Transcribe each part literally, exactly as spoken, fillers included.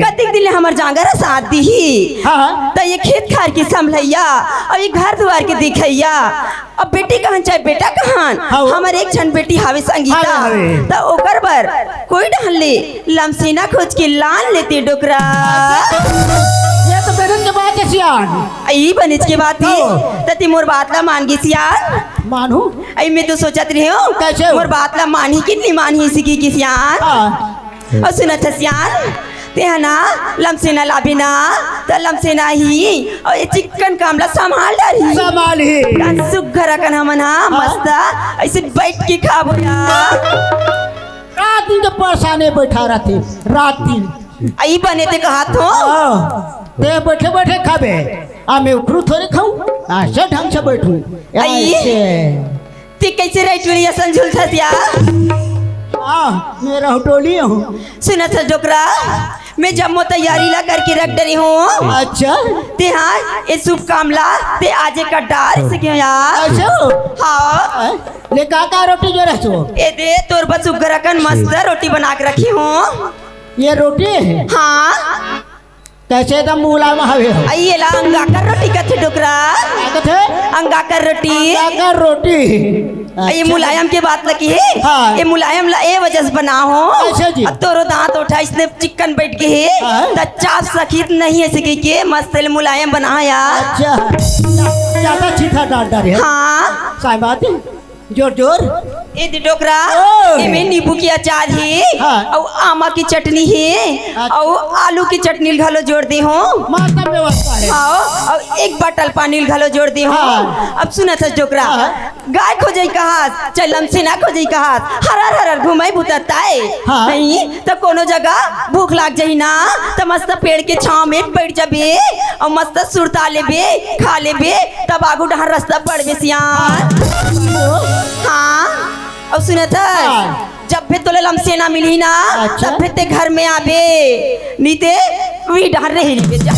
कतिक दिन ले हमर जांगर ह साथ दिही। हाँ, हाँ। त ये खेत खार के संभलइया अउ ये घर दुवार के देखइया, अब बेटी कहन चाहे बेटा कहन, हाँ, वो। हमर एक झन बेटी हावे संगीता, हावे, हावे। त ओकर बर कोई डहन ले लमसेना खोज के लान लेते डोकरा। ये तो बनेच के बात हे सियान। ई बनेच के बात हे। हाँ। त ते मोर बात ला मान गे सियान। मानहूं। अई मैं तो सोचत रहेंव, कइसे हो? मोर बात ला मानही कि नहीं मानही सिकी के सियान। हाँ। अउ सुनत हस सियान, तेहा ना लमसेना लाबे ना, त लमसेना ही अउ ये चिक्कन काम ला संभाल डरही। संभालही। त सुग्घर अकन हमन हा हाँ। मस्त अइसे बइठ के खाबो यार। रात दिन तो परेसाने बइठा रहिथे, रात दिन। अई बने ते कहत हों। हाँ। ते बइठे बइठे खाबे, आ मैं उखरू थोरे खाहूं, अइसे ढंग से बइठहूं। अई। अइसे। ते कइसे रही टोली असन झुलथस यार? हाँ, मैं रहो टोली हूं। सुनत हस डोकरा, मैं जम्मो तैयारी ला करके रख डरे हों। अच्छा। ते हाँ, ये शुभ काम ला ते आजे कर डार सके हो यार। अच्छा। हाँ। हाँ, ले का का रोटी जोरथस? ए दे, तोर बर सुग्घर अकन मस्त रोटी बना के रखे हों। ये रोटी हे? हाँ। कइसे एकदम मुलायम हवे हो। अई एला अंगाकर रोटी कथे डोकरा। का कथे? अंगाकर रोटी। अंगाकर रोटी। अई अच्छा। मुलायम के बात लगी हे। हाँ। ये मुलायम ला ए वजह से बना हों। अच्छा जी। अब तोरो दांत ओठा अइसने चिक्कन बइठ गे हे। हाँ। त चाप सकिस नहीं हे सिकी के मस्त ले मुलायम बना यार। अच्छा। ज्यादा छीथा डाल डारे हे। हाँ। साईं बात हे। जोर, जोर। ए दे डोकरा, ओ। एमे नींबू के अचार हे, हाँ। अउ आमा के चटनी हे, अच्छा। अउ आलू के चटनी ल घलो जोर दे हों। मस्त व्यवस्था हे। हाँ, अउ एक बाटल पानी ल घलो जोर दे हों। हाँ। अब सुनत हस डोकरा, हाँ। गाय खोजई कहस, चाहे लमसेना खोजई कहस, हरर हरर घुमई बुता ताय। हाँ। नहीं, त कोनो जगह भूख लाग जाही ना, त मस्त पेड़ के छांव में बइठ जाबे, अउ मस्त सुरता लेबे, खा लेबे, तब आगू डहर रस्ता पड़बे सियान। हाँ, अउ सुनत हस, हाँ। जब भी तोला लमसेना मिलही ना, अच्छा। तब भी ते घर में आबे, नी ते उही डहर रहे लेबे जा।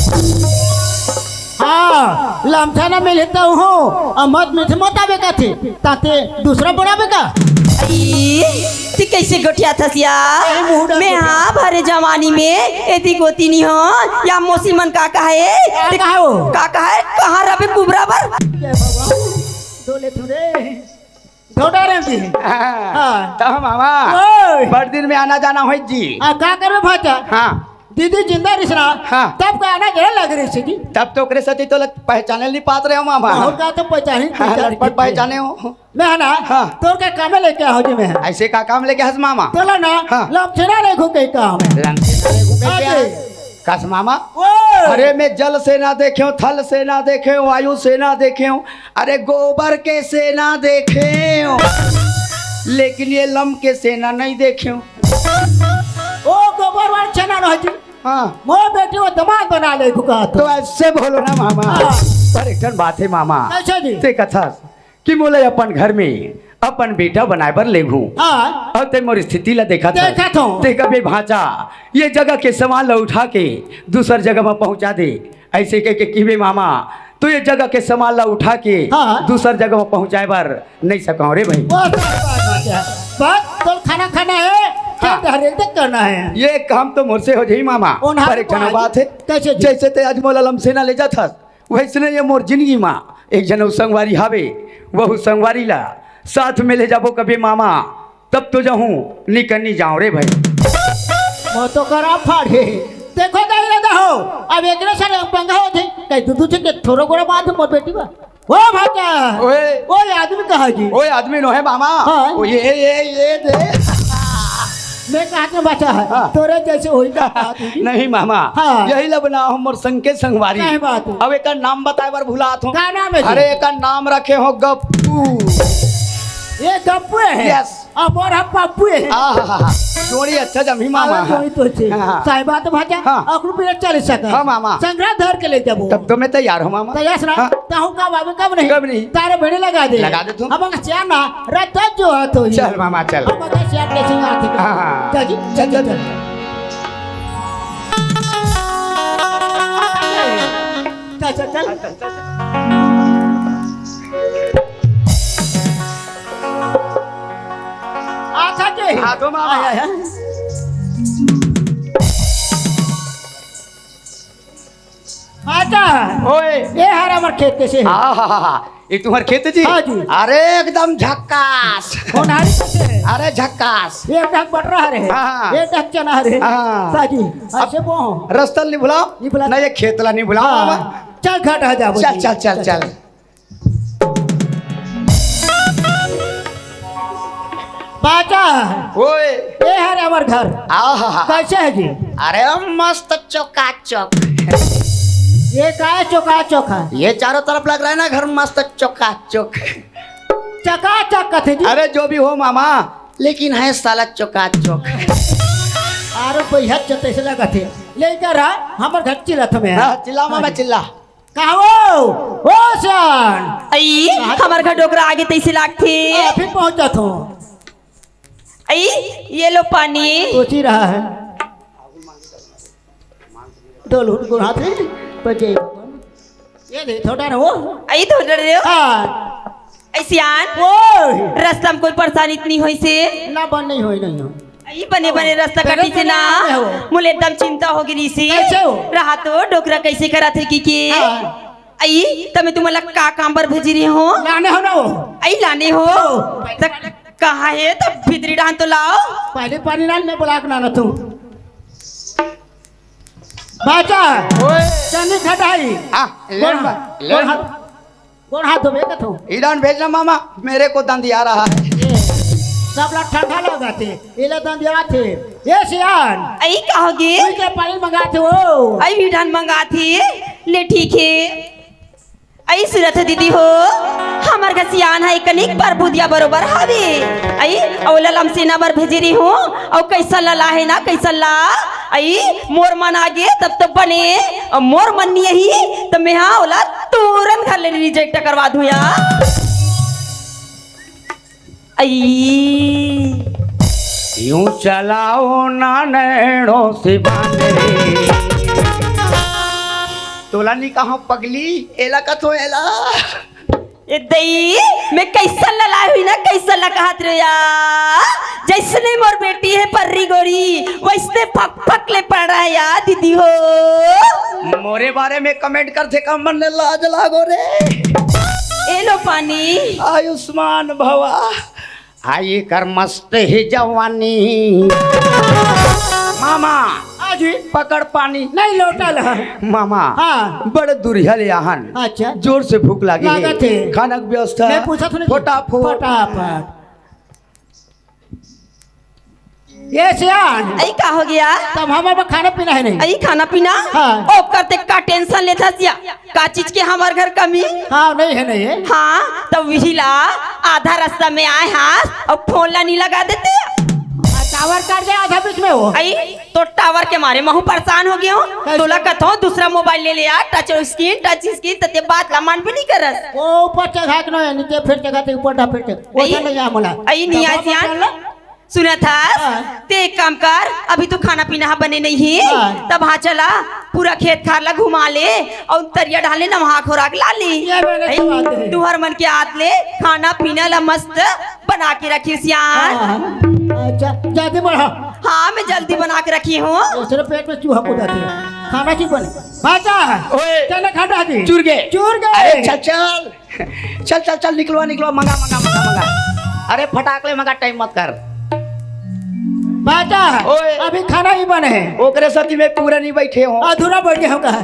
हाँ, लमसेना मिलही त हूँ, अउ मत मिलही त मत आबे कथे, त ते दूसरा बनाबे का? अई, ते कइसे गोठियाथस या? अरे मुंह डाल मैं दे। हाँ भरे जवानी में एती गोती नी हों, या मौसी मन का कहे? का कहे वो? का कहे? कहाँ रबे कुबरा बर? जय भगवान, डोले थोरे। धोडा रे जी। हाँ। हाँ। त मामा, ओए। बड़ दिन में आना जाना होइस जी। आ, का करबे भांचा? हाँ। दीदी जिंदा रहिस ना, हाँ। तब का आना जाना लगे रहिस जी। तब तो ओकरे सेती तोला पहचाने ल नी पात रहेंव मामा। अउ का तो पहचाने, हाँ, पहचाने लटपट के। पहचाने हों। मैं हा ना, हाँ। तोर का काम लेके आहों जी मैं हा। अइसे का काम लेके हस मामा? तोला ना, हाँ। लमसेना लेगहूं कहिके आहों मैं। लमसेना लेगहूं कहिके हाँ जी। आहों। कस मामा? ओ। अरे मैं जल सेना देखेंव, थल सेना देखेंव, वायु सेना देखेंव, अरे गोबर के सेना देखेंव, लेकिन ये लम के सेना नहीं देखेंव। ओ गोबर वाला सेना नहीं जी। हाँ। मोर बेटी वो दमाद बना लेगहूं का तो। तो अइसे बोलो ना मामा। हाँ। पर एक ठन बात हे मामा। कइसे जी? ते कथस कि मोला अपन घर में अपन बेटा बनाए बर लेगहूं। हाँ। अउ ते मोर स्थिति ला देखत हस। देखत हों। ते कबे भांचा, ये जगह के सामान ला उठा के दूसर जगह म पहुंचा दे, अइसे कहिके कहिबे मामा, त ये जगह के सामान ला उठा के हाँ। दूसर जगह म पहुंचाए बर नइ सकंव रे भाई। बस, बस, बस, बस, बस, तो खाना खाना हे, क्या हाँ। डहरेल तक करना हे? ये काम तो मोर से हो जाही मामा। ओन्हार पर एक ठन बात हे, कइसे जी? जइसे ते आज मोला लमसेना ले जाथस, वइसने ये मोर जिनगी मा एक झन अउ संगवारी हावे, वहू संगवारी ला साथ में ले जाबो कबे मामा, तब तो जाहूं, निकल नी जांव रे भाई। मोर तो करा फाड़े। देखो दाई दादा हो, अब एकरे साथ पंगा होथे, कहीं दू दू झन के थोरो गोड़ा बात मोर बेटी बा। ओ भांचा, ओए। ओ आदमी कहाँ जी? ओ आदमी नोहे मामा। हाँ। ओ ये, ये, ये दे। मैं कहा के बचा है, हाँ। तोरे जइसे होई का बात होई। नहीं मामा, हाँ। यही ला बनाए हों मोर संग के संगवारी। सही बात है। अब एकर नाम बताए बर भुलात हों। का नाम हे जी? अरे एकर नाम रखे हों गप्पू। ये गप्पू हे? Yes। अब मोर हम पप्पू हे। आहा, जोड़ी अच्छा जमही मामा। अरे जोड़ी तो अच्छे। हाँ, हाँ। सही बात हे भांचा। हाँ। अकरू पीरियड चल सकत हे। हाँ मामा। संघरा धर के ले जाबो। तब तो मैं तैयार हों मामा। तैयार ना? हाँ। तहूं कब आबे कब नहीं? कब नहीं? तारे भेड़े लगा दे। लगा दे तू। अब हम सियान ना, रात तक जो हाथ होई। चल मामा, चल। अब अगर सियान के सिंगार थे। हाँ, हाँ। जा जी, चल, चल, चल। चल, चल, चल। अच्छा जी। हाँ, तो मामा। आय, आय, आय। अच्छा। ओए। ये हर हमर खेत कइसे हे? आहाहा, ये तुम्हर खेत जी? हाँ जी। अरे एकदम झक्कास। होनहारी कइसे हे? अरे झक्कास। एक ढक बटरा हरे। हाँ, हाँ। एक ढक चना हरे। हाँ। ताजी। अब अच्छे बो। रस्ता ल नहीं भुलाओ। नहीं भुलाओ। ना ये खेत ला नहीं भुलाओ। हाँ। चल घाट आ जाबो चल, जी। चल, चल, चल। बाचा। ओए। ये हरे हमर घर। आहा। कइसे हे जी? अरे मस्त चकाचक। ये काय चकाचक हे? ये चारों तरफ लग रहा है ना घर मस्त चकाचक। चकाचक कथे जी? अरे जो भी हो मामा, लेकिन है साला चकाचक। अरे भैया चतैसे लगत हे। लेकर आ, हमर घर चिल्लात हवे। हाँ, चिल्ला मामा, हाँ जी। चिल्ला। कहाँ हो? ओ सियान। अई, हमर घर डोकरा आगे तइसे लागथे। अभी पहुँचत हों। अई, ये लो पानी। सोची रहा है। दो लोट गुण हाथ में, पर जे ये दे, थोड़ा रहो। अई, थोड़ा रहो। हाँ। अई सियान। ओए। रस्ता में कोई परेशानी तो नहीं होइसे? ना बन नहीं होई, नहीं होई। अई बने बने रस्ता कटिसे ना। मोला एकदम चिंता हो गे रिहिसे। कइसे हो? रहा तो डोकरा कइसे करत हे कि के? हाँ। अई, त मैं तुमन ला का काम बर भेजे रहे हों? लाने हो ना वो। अई लाने हो? ओ। त कहाँ हे? त भीतरी डहन तो लाओ। पहले पानी लान, मैं बुला के लाना तू। बाचा। ओए। चनी खटाई। हाँ, ले गोड़ बा, हाथ, ले गोड़ बा। हाथ। गोड़ हाथ धोबे कथो। इडान भेजना मामा, मेरे को दंदिया रहा है। ये, सब ला ठंडा लगथे, एला दंदियाथे। ये सियान। अई का हो गे? तू के पानी मंगाथे हो। अई इडान मंगाथे, ले ठीक हे। अई सुरत दीदी हो, हमर घर सियान हे, कनिक बर बुधिया बरोबर हवे। अई, अउ ला लमसेना बर भेजे रहे हों, अउ कइसन ला लाहे ना, कइसन ला। अई, मोर मन आगे तब तो बने, अउ मोर मन नहीं आही, त मैं हा ओला तुरंत घर ले reject करवा दूँ या। अई। यूं चलाओ ना नैनों से बांधे। तोला नहीं कहा पगली, एला कथो एला। ए दई, मैं कइसन ला लाए हुई ना, कइसन ला कहत रहे या। जइसने मोर बेटी हे पर्री गोरी, वइसने फक फक ले पड़ रहा हे या दीदी हो। मोरे बारे में comment करथे का मन ने लाज लागो रे। ए लो पानी। आयुष्मान भवा। आई कर मस्त ही जवानी। मामा। हाँ जी। पकड़ पानी। नहीं लोटा ला। मामा। हाँ। बड़ दुरिहा ले आहन। अच्छा। जोर से भूख लागे हे। लागत हे। खाना के व्यवस्था। मैं पूछत हूँ ना जी। फटाफट। फटाफट। ये सियान। अई का हो गे? तब हम अब खाना पीना हे नहीं। अई खाना पीना? हाँ। ओकर ते का tension लेथस या? का चीज के हमर घर कमी? हाँ, नहीं हे, नहीं हे। हाँ, त उही ला आधा रस्ता में आए हस अउ phone ला नहीं लगा देते। आ, tower कट जाए आधा बीच में वो। अई, तो tower के मारे महू परेशान हो गे हों। कइसे? तोला कथों दूसरा mobile ले ले यार, touch screen, touch screen, त ते बात ला मानबे नहीं करस। वो ऊपर चघा के ना, नीचे फिर चघा ते ऊपर ढा फिर चघा। वो अई, चल जा मोला। अई नहीं आ सियान। सुनत हस? हाँ। ते एक काम कर, अभी तो खाना पीना ह बने नहीं हे, हाँ। तब हाँ चला, पूरा खेत खार ला घुमा ले, अउ तरिया डहन ले नहा खोरा के ला ले। ये मैंने हैं? सुना दे। तुहर मन के आत ले खाना पीना ला मस्त बना के रखिस यार। हाँ, हाँ। अच्छा, जल्दी बढ़ा। हाँ, मैं जल्दी बना के रखी हूँ। दूसरे पेट में चूहा कूदा थे। खाना की बने? बाचा। ओए। चल खाना जी। चूर गे। चूर गे। अरे चल, चल। चल, चल, चल, निकलवा, निकलवा, मंगा, मंगा, मंगा, मंगा। अरे, फटाक ले मंगा, time मत कर। बाचा, ओए। अभी खाना ही बने हे। ओकरे साथी में पूरा नहीं बैठे हो। अधूरा बैठे हो कहा।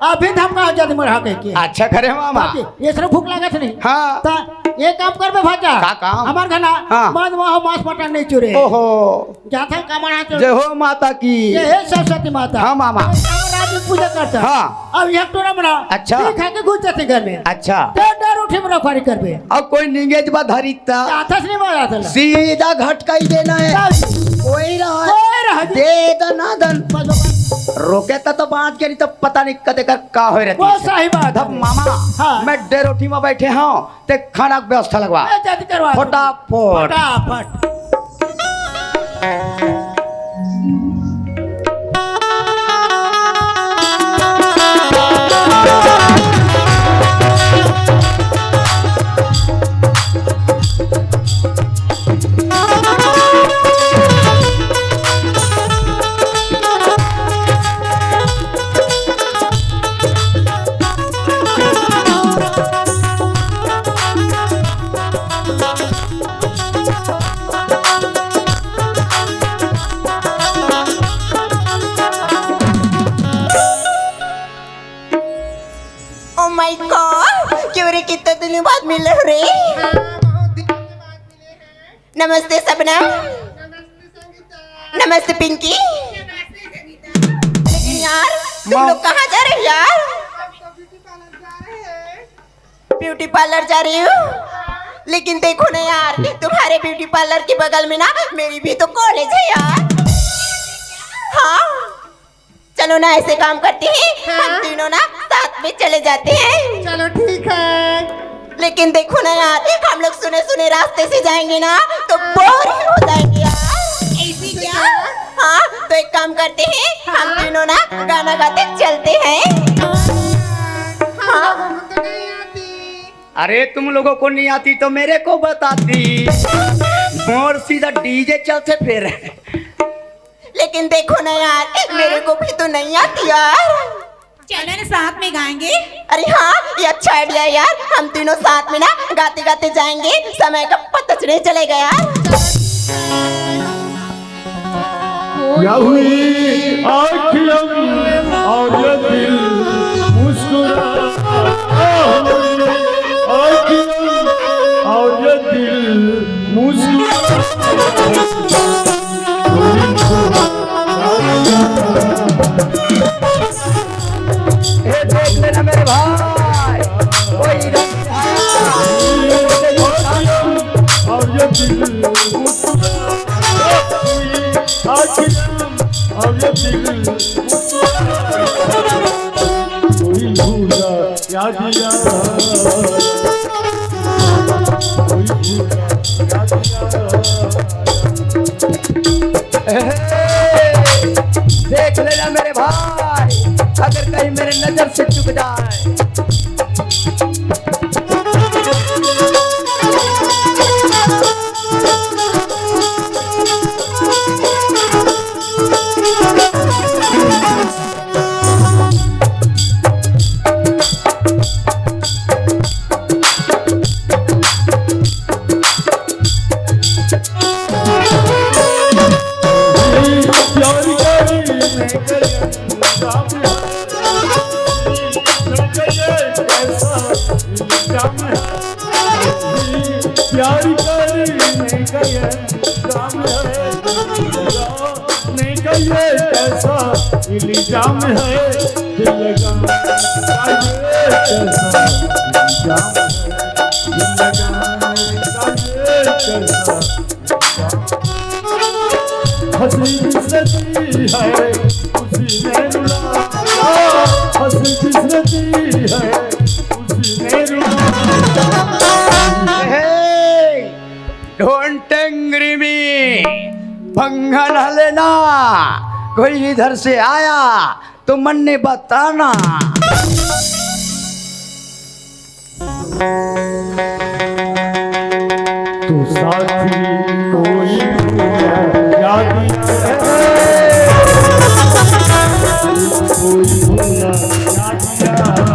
अभी तो हम कहा जल्दी मरा कह के। अच्छा करे मामा। बाकी, ये सिर्फ भूख लागत नहीं। हाँ। ता, ये काम करबे भाचा। का काम? हमार घर ना, हाँ। मद, माहो, मांस, मटन नहीं चुरे। ओहो। जाथन कमाना चल। जय हो माता की। जय हे सरस्वती माता। हाँ, मामा। और रात में पूजा करता। हाँ। अब एक टोरा बना। अच्छा। ठीक है कि घुस जाते घर में। अच्छा। तो डर उठे में रखवारी करबे। अब कोई निंगेज बा धरी ता। जाथस नहीं मारा था। सीधा घटकाई देना है। चल। कोई रहा। कोई रहा जी। दे दन ना दन। बस, बस। रोके ता तो बाँच के नहीं तो पता नहीं कते कर का होए रहती वो है। सही बात तब है। मामा, हाँ। मैं डेरोठी में बैठे हूँ। ते खाना के व्यवस्था लगवा। ए, जल्दी करवा। फटाफट। फटाफट। दिन बाद मिले हो रे। हाँ, बहुत दिन के बाद मिले हैं। नमस्ते सबना। नमस्ते संगीता। नमस्ते पिंकी। नमस्ते संगीता। लेकिन यार, तुम लोग कहाँ जा रहे हो यार? हम तो ब्यूटी पार्लर जा रहे हैं। ब्यूटी पार्लर जा रही हो? लेकिन देखो ना यार, तुम्हारे ब्यूटी पार्लर के बगल में ना मेरी भी तो कॉलेज है यार। हाँ, चलो ना, ऐसे काम करते हैं, हम हाँ। तीनों ना साथ में चले जाते हैं। चलो ठीक है। लेकिन देखो ना यार, हम लोग सुने सुने रास्ते से जाएंगे ना तो बोर हो जाएंगे यार। ऐसे क्या? हाँ, तो एक काम करते हैं, हम हाँ। तीनों ना गाना गाते चलते हैं। हाँ। अरे, तुम लोगों को नहीं आती तो मेरे को बताती। मोर सीधा डीजे चलते फिर। लेकिन देखो ना यार, मेरे को भी तो नहीं आती यार। चलो ना, साथ में गाएंगे। अरे हाँ, ये अच्छा आइडिया है यार, हम तीनों साथ में ना गाते गाते जाएंगे, समय का पता नहीं चलेगा यार। क्या हुई आँखियाँ और ये दिल मुस्कुरा, क्या हुई आँखियाँ और ये दिल मुस्कुरा। ए, देख लेना मेरे भाई, कोई इधर से आया। और ये दिल मुस्कुरा, और ये दिल मुस्कुरा, कोई भूला याद यार, कोई भूला याद यार। देख लेना मेरे भाई, अगर कहीं मेरे नजर से चुक जाए। प्यार करने का ये काम है, करने का ये कैसा इल्जाम है, दिल लगाने का ये कैसा इल्जाम है, दिल लगाने का ये कैसा हंसी किसने दी है, उसी ने रुलाया। हंसी किसने दी है, उसी ने रुलाया। हे, don't angry me, पंगा ना लेना। कोई इधर से आया तो मन ने बताना। तो साथी कोई भूला याद आए, कोई भूला याद आए।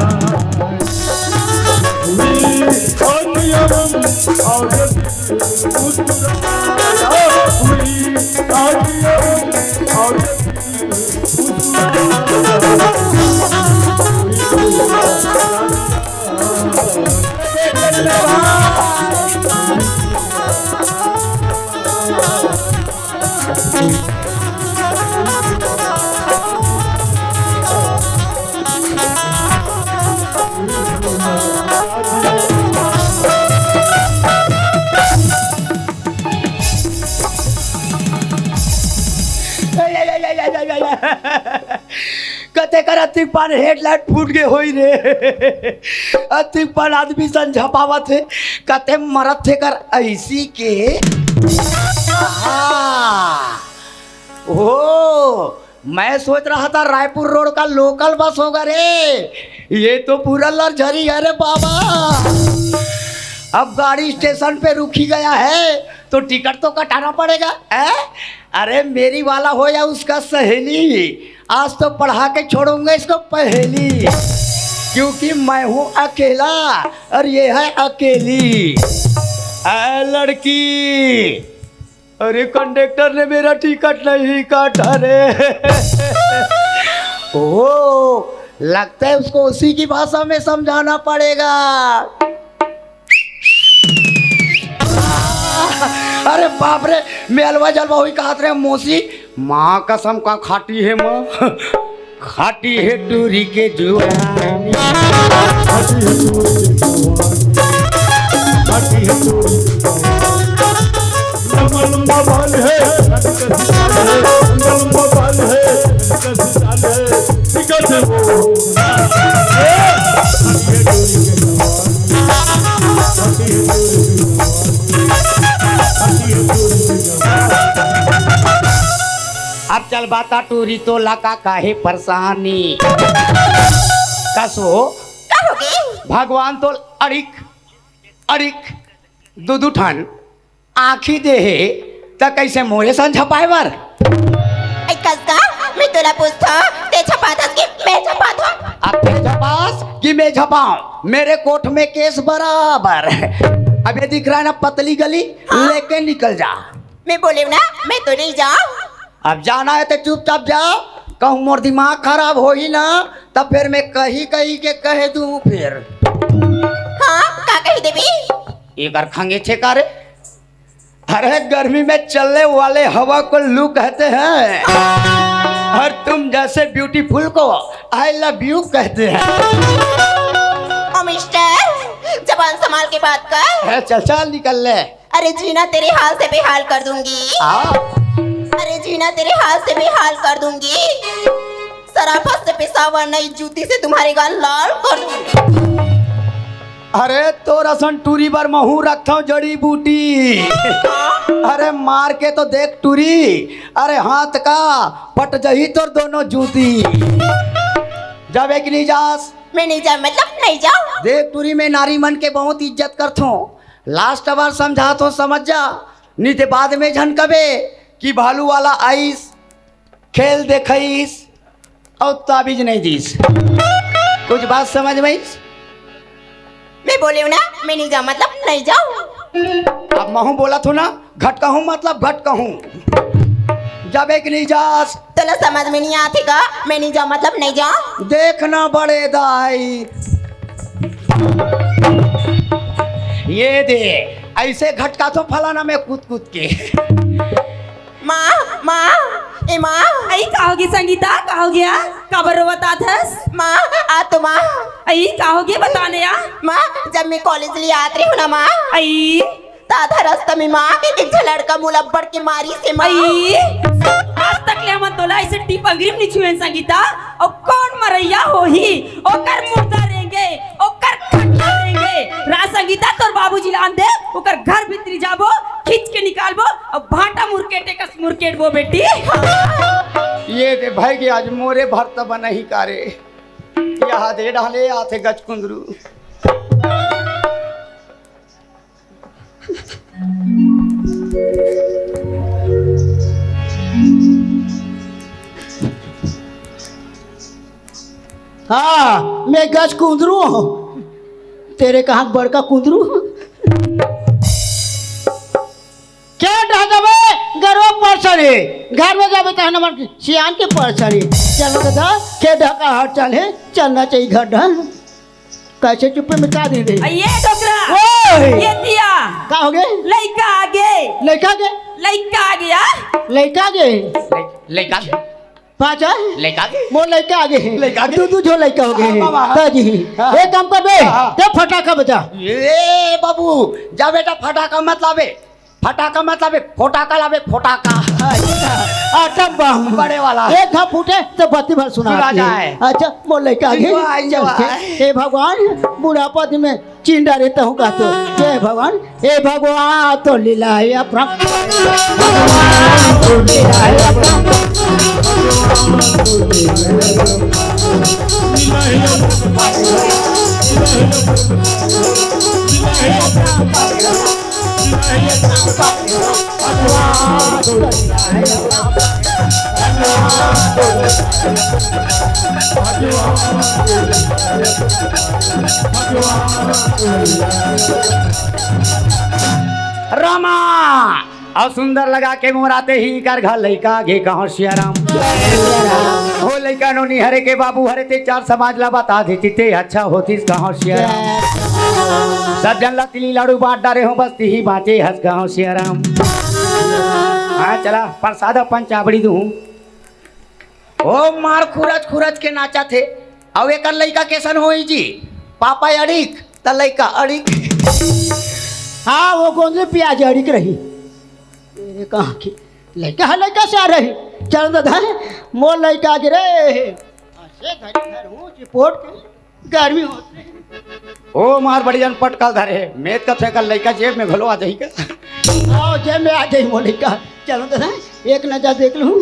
हुई अखियाँ और मुस्कुरा, हुई अखियाँ और कते कर अतिक पान हेडलाइट फूट गे होई रे। अतिक पान आदमी सन झपावत हे। कते मरत हे कर ऐसी के। हाँ। ओ, मैं सोच रहा था रायपुर रोड का लोकल बस होगा रे। ये तो पूरा लग्जरी है रे बाबा। अब गाड़ी स्टेशन पे रुकी गया है तो टिकट तो कटाना पड़ेगा, हैं? अरे मेरी वाला हो या उसका सहेली, आज तो पढ़ा के छोड़ूंगा इसको पहेली, क्योंकि मैं हूँ अकेला और ये है अकेली। ऐ लड़की, अरे कंडक्टर ने मेरा टिकट नहीं काटा रे। ओ, लगता है उसको उसी की भाषा में समझाना पड़ेगा। अरे बाप रे, मेलवा जलवा हुई कहत रहे मौसी। माँ कसम का खाटी हे माँ, खाटी हे टूरी के जुआनी। खाटी हे टूरी के जुआनी। खाटी हे टूरी के जुआनी। लंबा लंबा बाल हे, लंबा लंबा बाल हे, लंबा लंबा बाल हे। अब चल बता टूरी, तोला का काहे परेशानी? कसो। का होगे? भगवान तो अड़िक अड़िक दू दू ठन आँखी दे हे, त कइसे मोरे सन झपाए बर? ए, कस का? मैं तोला पूछथों, ते झपाथस कि मैं झपाथों? अब ते झपास कि मैं झपाऊं? मेरे कोट में केस बराबर। अब ये दिख रहा है ना पतली गली, हाँ। लेके निकल जा। मैं बोले ना, मैं तो नहीं जाऊं। अब जाना है तो चुपचाप जा, कहूँ मोर दिमाग खराब होही ना, तब फिर मैं कही कही के कह दूँ फिर। हाँ, का कही देबे? एकर खंगे छे का रे? अरे, गर्मी में चलने वाले हवा को लू कहते हैं और तुम जैसे ब्यूटीफुल को आई लव यू कहते हैं। ओ मिस्टर, जबान संभाल के बात कर। ए, चल चल निकल ले। अरे जीना तेरे हाल से बेहाल कर दूंगी। आ? अरे जीना तेरे हाल से बेहाल कर दूंगी। सराफत से पेशावर नई जूती से तुम्हारे गाल लाल कर दूंगी। अरे तोर असन टूरी बर महूं रखथंव जड़ी बूटी। अरे मार के तो देख टूरी, अरे हाथ का पट जही तोर दोनों जूती। जाबे कि नहीं जास? मैं नहीं जा, मतलब नहीं जाऊं। देख टूरी, मैं नारी मन के बहुत इज्जत करथों। लास्ट बार समझाथों, समझ जा, नहीं ते बाद में झन कबे कि भालू वाला आइस, खेल देखइस अउ ताबीज नहीं दीस। कुछ बात समझ में आइस? मैं बोले हूं ना, मैं नहीं जाऊं, मतलब नहीं जाऊं। अब महूं बोलत हूं ना, घटकहूं मतलब घटकहूं। जाबे कि नहीं जास? तोला समझ में नहीं आथे का? मैं नहीं जाऊं मतलब नहीं जाऊं। देखना बड़े दाई, ये दे, ऐसे घटकाथों फलाना में कूद कूद के। माँ, माँ, ए माँ। अई का होगे संगीता, का होगे? काबर रोवत आथस? माँ, आ तो माँ। अई का होगे, बता न या। माँ, जब मैं कॉलेज ले आत रही हूँ ना माँ। अई। त आधा रास्ता में माँ, एक झन लड़का मोला अब्बड़ के मारिस हे माँ। अई, आज तक ले हमन तोला ऐसे टीप अंगरी में नहीं छुएन संगीता। अउ कौन मरैया होही, ओकर मुर्दा रेंगे, ओकर खट्टा रेंगे। रा संगीता, तोर बाबूजी ला आन दे, ओकर घर भीतरी जाबो, खींच के निकालबो, अउ भांटा मुरकेटे कस मुरकेटबो बेटी। ये दे भाई के आज मोरे भरता बनही का रे। यहाँ दे डाले आथे गजकुंदरू। हाँ, मैं गज कुंदरू हूँ। तेरे कहाँ बड़का कुंदरू? क्या डह जाबे? गरवा परछन हे। घर में जाबे तहन मन सियान के परछन हे। चल दादा, के डह का हर चल हे, चलना चाहिए घर डह। कैसे चुप्पे में का दे दे? आ, ये डोकरा। ओए! ये दिया। का होगे? लइका आगे। लइका आगे? लइका आगे, आ? लइका आगे? लइ-, लइका आगे? पाचा? लइका आगे? मोर लइका आगे। लइका आगे? दू, दू झो लइका होगे। हाँ, बाबा। का जी? हाँ। एक काम करबे, हाँ, हाँ। ते फटाका बजा। ए बाबू, जा बेटा, फटाका मत लाबे। फटाका मत लाबे, फोटाका लाबे, फोटाका। अच्छा, आटम बम। बड़े वाला। एक घा फूटे तो बत्ती भर सुना सुना जाए। अच्छा, मोर लइका आगे। Enjoy, enjoy। चल, हे भगवान, बुढ़ापा दिन में चीन डारे तहूँ का तो। जय भगवान, हे भगवान, तो लीला है अपना। भगवान, तो लीला है अपना। रामा, अउ सुंदर लगा के मुहराते ही कर घर लइका गे कहो सिया राम। हो लइका नोनी हरे के बाबू हरे, ते चार समाज ला बता देती ते अच्छा होतिस गाँव सियाराम। सब जन ला तिली लाडू बांट डारे हों, बस तिही बांचे हस गाँव सियाराम। हाँ चला, प्रसाद अपन चाबड़ी दूँ। ओ मार खुरच खुरच के नाचा थे। अउ एकर लइका कैसन होई जी? पापा अड़िक त लइका अड़िक। हाँ, वो गोंदली पियाज अड़िक रही। मेरे कहाँ की लइका है, लइका से आ रही। चल दादा, मोर लइका आगे रे। असे धरी धर हूँ, चिपोट के गर्मी होत रही। ओ मार बड़ी जन पटकल धरे, मेद का फेंकल लइका जेब में घलो आ जाही का? आओ, जेब में आ जाही मोर लइका। चलो दादा, एक नजर देख लूँ।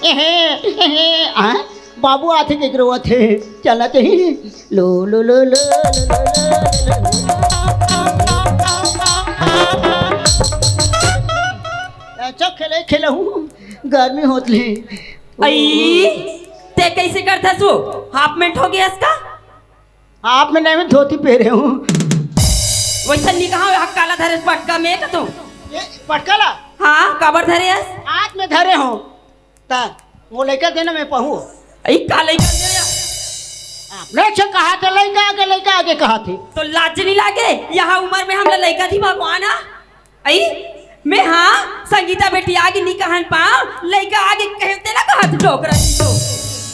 एहे, एहे, आ, बाबू आथे के रोवत हे, चलत हे। लो, लो, लो, लो, लो, लो, लो, लो। अच्छा खेले, खेले हूँ, गर्मी होत ले। अई, ते कैसे करथस वो? हाफ में ठोके हस का? हाफ में नहीं, मैं धोती पहने हूँ। वैसा नहीं कहा, हाथ काला धरे पटका में का तू? ये पटका ला? हाँ, काबर धरे हस? हाथ में धरे हूँ। ता, वो लइका देना मैं पहू। ई का लइका दे? आपने अच्छा कहा था, लइका आगे, लइका आगे कहा थी। तो लाज नहीं लागे? यहाँ उम्र में हमला लइका थी भगवान, हाँ? आई, मैं हाँ, संगीता बेटी आगे नहीं कहन पाऊँ, लइका आगे कहते ना कहा थी डोकरा जी तो।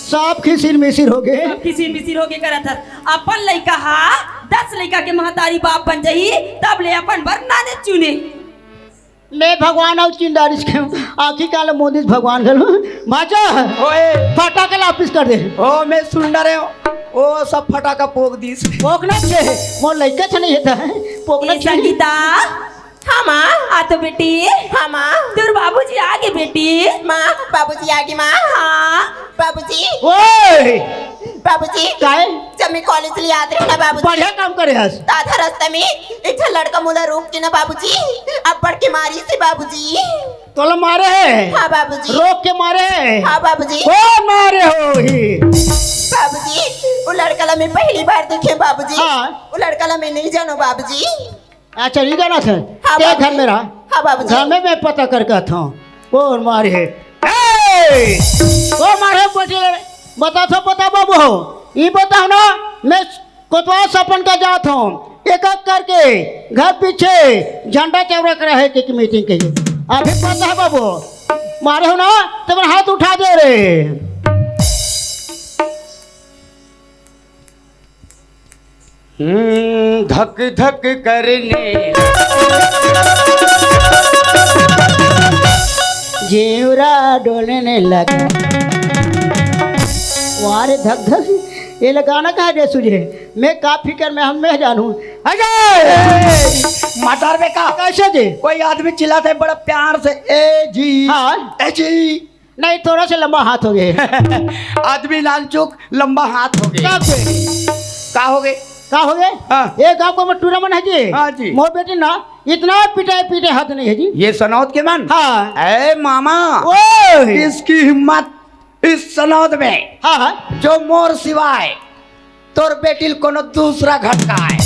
सब खिसिर मिसिर हो गए। सब खिसिर मिसिर हो गए करत हस। अपन लइका हा, दस लइका के महतारी बाप बन जाही, तब ले अपन बर नाने चुने। ले भगवान अउ चिंदारिस के आँखी काला मोदिस भगवान घलो। भांचा, ओए। फटाका ला वापिस कर दे। ओ, मैं सुन डरे हूँ। ओ, सब फटाका पोक दिस। पोक ना छे, मोर लइका छे नहीं था। पोक ना ए छे। संगीता। हाँ माँ। आ तो बेटी। हाँ माँ। तोर बाबूजी आगे बेटी। माँ, बाबूजी आगे माँ। हाँ। बाबूजी। ओए! बाबूजी। काय? जब मैं कॉलेज ले आत रहे ना बाबूजी। बढ़िया काम करे हस। त आधा रास्ता में एक झन लड़का मोला रोक के ना बाबूजी, अब्बड़ के मारिस हे बाबूजी। तोला मारे हे? हाँ बाबूजी। रोक के मारे हे? हाँ बाबूजी। कोन मारे होही? बाबूजी, वो लड़का ला मैं पहली बार देखे बाबूजी। हाँ। वो लड़का ला मैं नहीं जानो बाबूजी। अच्छा, नहीं जाना था? हाँ, ते बाबूजी। घर में रहा। हाँ, बाबूजी। घर में मैं पता करके आता हूँ। कौन मारे है? ए! कौन मारे है, बेटी? बता तो, बता बाबू हो। ये बताओ ना, मैं कोतवाल सपन का जात हूँ। एक एक करके घर पीछे झंडा चौरा करा है कि मीटिंग के लिए। अभी पता है बाबू, मारे हो ना, तो मेरा हाथ उठा दे रे। हम्म, धक धक करने। जीवरा डोलने लगा। वाह रे धक धक, ये लगाना कहाँ दे तुझे? मैं का फिकर में हम मैं जानू। अजय! मटर में का? कैसे जी? कोई आदमी चिल्लाते बड़ा प्यार से, "ए जी, हाँ। ए जी।" नहीं, थोड़ा सा लंबा हाथ हो गए। आदमी लालचुक, लंबा हाथ हो गए। का हो गए? का हो गए? का हो गए? हाँ। ये गाँव को मैं टूरा मन है जी। हाँ जी। मोर बेटी ना इतना पीटे पीटे हद नहीं है जी। ये सनौत के मन? हाँ। ए मामा, ओए। इसकी हिम्मत इस सनौत में हाँ, हाँ। जो मोर सिवाय तोर बेटी ल कोनो दूसरा घटकाए।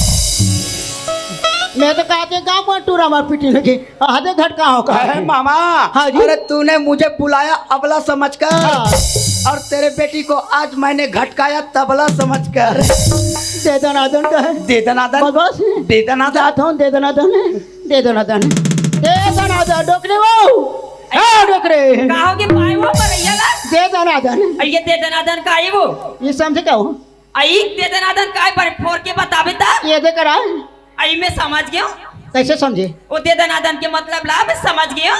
मैं तो कहते गाँव में टूरा मार पीटी लगी, आधे घटका हो का? अरे मामा, हाँ जी। अरे तूने मुझे बुलाया अबला समझकर हाँ। और तेरे बेटी को आज मैंने घटकाया तबला समझकर। दे दनादन का है। दे दनादन। बस, बस। दे दनादन। जात हूँ, दे दनादन। दे दनादन। दे दनादन, डोकरे वो। ए, डोकरे। का हो गे पाए वो परैया ला? दे दनादन। अरे ये दे दनादन का है वो? ये समझे का हो? अई दे दनादन काय पर फोर के बताबे ता? ये दे करा। अई मैं समझ गयो। कैसे समझे? वो दे दनादन के मतलब ला मैं समझ गयो।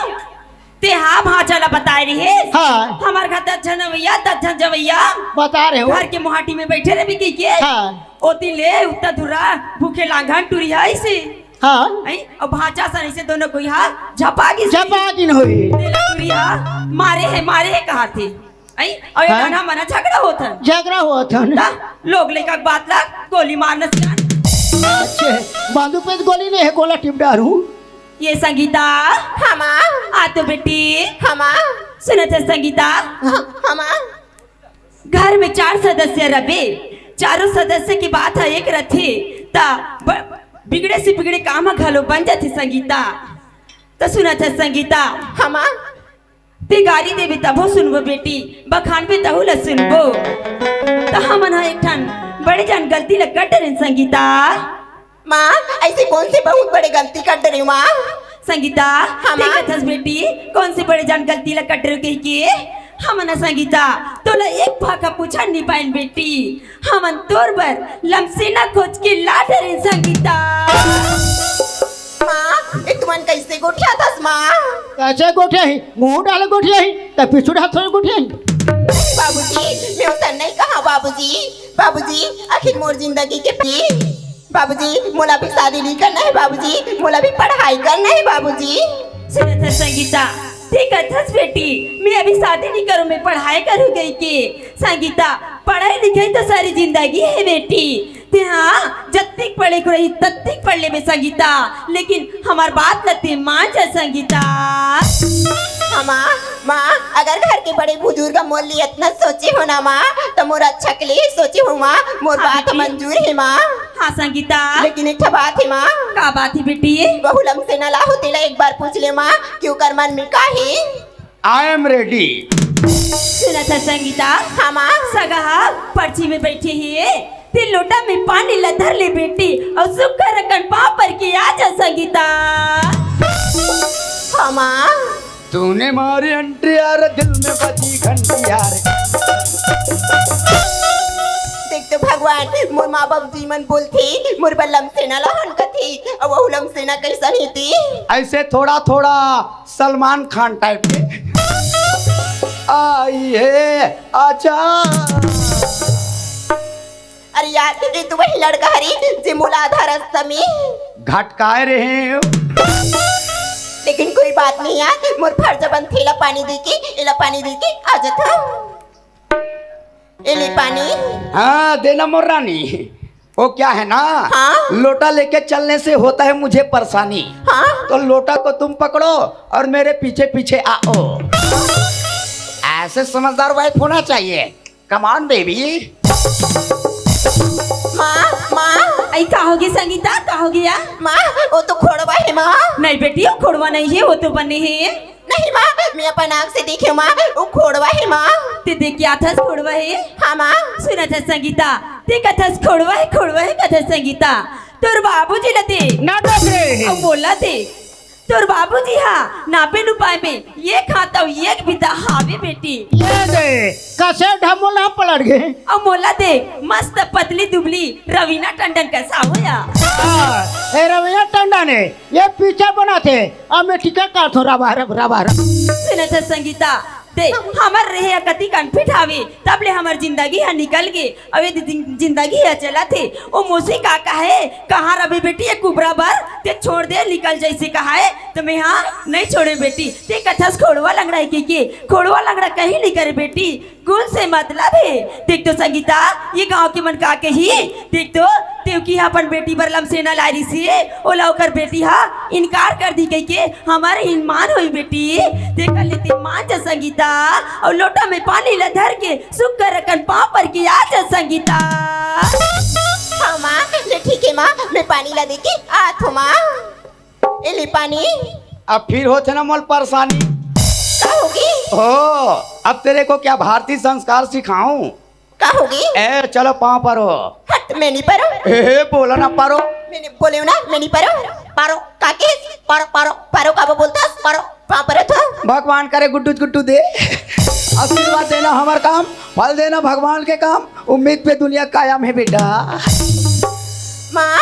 ते हाँ भांचा ला बताए रहे। हाँ। हमार घर दस झन अवैया, दस झन जवैया। बता रहे हो। घर के मुहाटी में बैठे रहे बिकी के। हाँ। ओती ले उत्ता धुरा भूखे लांघन टुरी है इसे। हाँ। अई, और भांचा सन इसे दोनों कोई हाँ झपा गिस। झपा गिन होई। तेला टुरी हाँ मारे है, मारे है कहा थे। अई, अउ ये हाँ? गाना मना झगड़ा होत हन। झगड़ा होत हन। ता, लोग लइका के बात ला गोली मारना सियान। अच्छे, बांदू पे गोली नहीं है, गोला टिप डारू। ये संगीता। हाँ, माँ। आ तो बेटी। हाँ, माँ। सुनत है संगीता। हाँ, हाँ, माँ। घर में चार सदस्य रबे, चारों सदस्य की बात है एक रथे, ता ब-, बिगड़े से बिगड़े काम घलो बन जाथे संगीता। तो सुनत है संगीता। हाँ, माँ। ते गारी देबे तभो सुनबो बेटी, बखानबे तहू ल सुनबो। त हमन ह एक ठन बड़े जान गलती ल कर डरेन संगीता। माँ, ऐसे कौन से बहुत बड़े गलती कर डरेव माँ? संगीता, हाँ, माँ। देखत हस बेटी, कौन से बड़े जान गलती ल कर डरेव कहिके। हमन ह संगीता, तोला एक भाखा पूछन नइ पाएन बेटी। हमन तोर बर लमसेना खोज के ला डरेन संगीता। माँ, ए तुमन कैसे गोठियाथस माँ? कैसे गोठियाही? मुंह डाले गोठियाही, त पीछू डाल थोड़े गोठियाही। बाबूजी, मैं ओसन नहीं कहा बाबूजी। बाबूजी, आखिर मोर जिंदगी के पी-, बाबूजी, मोला भी शादी नहीं करना है बाबूजी, मोला भी पढ़ाई करना है बाबूजी। सुनत हस संगीता, ठीक कथस बेटी, मैं अभी शादी नहीं करूँ, मैं पढ़ाई करूँ कहिके। संगीता, पढ़ाई लिखाई तो सारी जिंदगी है बेटी। तेहा जत्तिक पढ़े के रही, तत्तिक पढ़ लेबे संगीता, लेकिन हमर बात ल ते मान जा संगीता। हाँ माँ, माँ, अगर घर के बड़े बुजुर्ग मोर लिए इतना सोचे हो ना माँ, त मोर अच्छा के लिए सोचे हो माँ, मोर हाँ बात बेटी। मंजूर है माँ। हाँ संगीता। लेकिन एक ठा बात है माँ। का बात है बेटी? बहू लमसेना ला हो तेला एक बार पूछ ले माँ, कि ओकर मन में का है? I am ready। सुनत हस संगीता? हाँ माँ। सगा ह परछी में बैठे हे, ते लोटा में पानी ला धर ले बेटी, अउ सुग्घर अकन पाँव पर के आ जा संगीता। हाँ माँ। तूने मारी अंटी यार, दिल में बजी घंटी यार। देख तो भगवान, मोर माँ बाबूजी मन बोलथे, मोर बर लमसेना ला हन कथे, अउ वहू लमसेना कैसन हे ते? ऐसे थोड़ा थोड़ा सलमान खान टाइप के। आई है आजा। अरे यार, ये तो वही लड़का हरे जे मोला आधा रास्ता में घटकाए रहे हो। लेकिन कोई बात नहीं यार, मोर फर्ज बनथे एला पानी दे के, एला पानी दे के आ जात हूँ। ए ले पानी। हाँ, देना मोर रानी। वो क्या है ना, हाँ? लोटा लेके चलने से होता है मुझे परेशानी। हाँ? तो लोटा को तुम पकड़ो और मेरे पीछे पीछे आओ। ऐसे समझदार वाइफ होना चाहिए। Come on baby. माँ, माँ। आई का होगे संगीता, का होगे? माँ, वो तो खोड़वा है माँ। नहीं बेटी, वो खोड़वा नहीं है, वो तो बने है। नहीं माँ, मैं अपन आँख से देखे माँ, वो खोड़वा है माँ। ते देख के आथस खोड़वा है? हाँ माँ। सुनत हस संगीता, ते कथस खोड़वा है, खोड़वा है कथस संगीता। तोर बाबूजी ला देख। ना देख रहे हैं। अउ मोला देख। तोर बाबूजी हा नापे नुपाए में एक हाथ अउ एक बिता हावे बेटी। ये दे, कसे ढमोला पलट गए। अउ मोला देख, मस्त पतली दुबली रवीना टंडन कस हावय। हाँ, ए रवीना टंडन है। ये पीछे बनाथे, अब मैं टीका काटथों, रबा रब, रबा रब। सुनत हस संगीता, दे, हमर रेहे ह कतिक अनफिट हावे, तब ले हमर जिंदगी ह निकल गे, अउ ये दि-, जिंदगी ह चलत हे। ओ मौसी का कहे, कहाँ रबे बेटी ये कुबरा बर, ते छोड़ दे, निकल जइसे कहाए, त मैं हा नहीं छोड़े बेटी, ते कथस खोड़वा लंगड़ा हे कहिके, खोड़वा लंगड़ा कहीं नहीं करे बेटी, गुण से मतलब हे। देख तो संगीता, ये गांव के मन का कही? देख तो, तेवकी ह अपन बेटी बर लमसेना लाय रिहिस हे, ओला ओकर बेटी ह इनकार कर दी कहिके, हमर इनमान होई बेटी। तेकर ले ते मान जा संगीता, अउ लोटा में पानी ला धर के सुग्घर अकन पाँव पर के आ जा संगीता। हाँ माँ, ले ठीक है माँ, मैं पानी ला दे के आत हूँ माँ। ए ले पानी। अब फिर होथे ना मोल परेशानी। का होगे? हो, अब तेरे को क्या भारतीय संस्कार सिखाऊं? का होगे? ए, चलो पाँव परो। हट, मैं नहीं परो। ए, बोला ना परो। मैंने बोले ना, मैं नहीं परो। परो, का के? परो, परो, परो का बोलता? परो, पाँव परो तो। भगवान करे गुड्डू गुड्डू दे। आशीर्वाद देना हमर काम, फल देना भगवान के काम, उम्मीद पे दुनिया कायम है बेटा। माँ,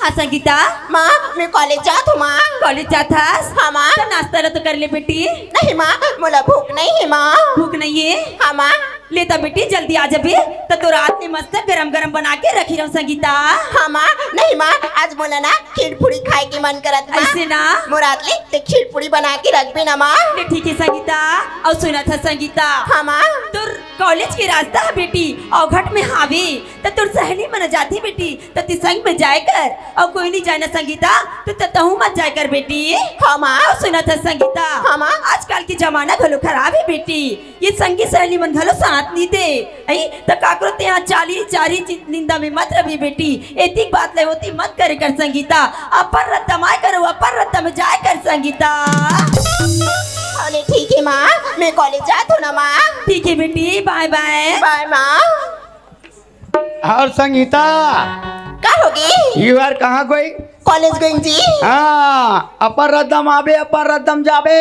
हाँ संगीता। माँ, मैं कॉलेज जात हूँ माँ। कॉलेज जात हस? हाँ माँ। त नाश्ता ला तो कर ले बेटी। नहीं माँ, मोला भूख नहीं है माँ। भूख नहीं है? हाँ माँ। ले त बेटी जल्दी आ जाबे, त तोर आत ले मस्त गरम गरम बना के रखी रहूँ संगीता। हाँ माँ, नहीं माँ, आज मोला ना खीर पूड़ी खाए के मन करत माँ। ऐसे ना? मोर आत ले ते खीर पूड़ी बना के रखबे ना माँ। ले ठीक है संगीता। अउ सुनत हस संगीता। हाँ माँ। तोर कॉलेज के रास्ता ह बेटी अवघट में हावे, त तोर सहेली मन जाथे बेटी, त ते संग में जाए कर, अउ कोई नहीं जाए ना संगीता, त, त तहूँ मत जाए कर बेटी। हाँ माँ। अउ सुनत हस संगीता, हाँ माँ। आजकल के जमाना घलो खराब हे बेटी, ये संगी सहेली मन घलो साथ नहीं दे। अई, त काकरो तेहा चाली चारी चि-, निंदा में मत रही बेटी, एतिक बात ले होती मत करे कर संगीता, अपन रद्दा माय करो, अपन रद्दा में जाए कर संगीता। अरे ठीक है माँ, मैं कॉलेज जात हूँ ना माँ। ठीक है बेटी, बाय बाय। बाय माँ। और संगीता, का होगे? You are कहाँ going? College going जी। हाँ, अपर रद्दम आबे, अपर रद्दम जाबे।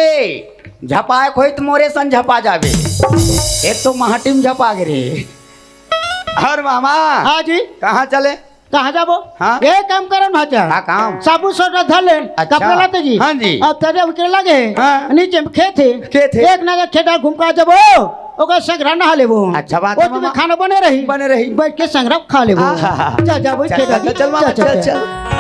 झपाए खोई त मोरे सन झपा जाबे। एक तो महटिम झपा गे रे। और मामा, हाँ जी। कहाँ चले? कहाँ जाबो? हाँ? एक काम करन भाचा। का काम? साबुन सोटा धर ले, अच्छा। कपड़ा लाते जी। हाँ जी। अब तरे उकरे लगे। हाँ। नीचे में खेत हे। खेत हे। एक नजर खेत घूम के आ जाबो। ओकर संघरा नहा लेबो। अच्छा बात हे, ओती में मामा। खाना बने रही। बने रही। बैठ के संघरा खा लेबो। आहा। जा, जा, बैठ चल, के चल, दादी। चल, मामा, जा, जा, चल, जा। चल।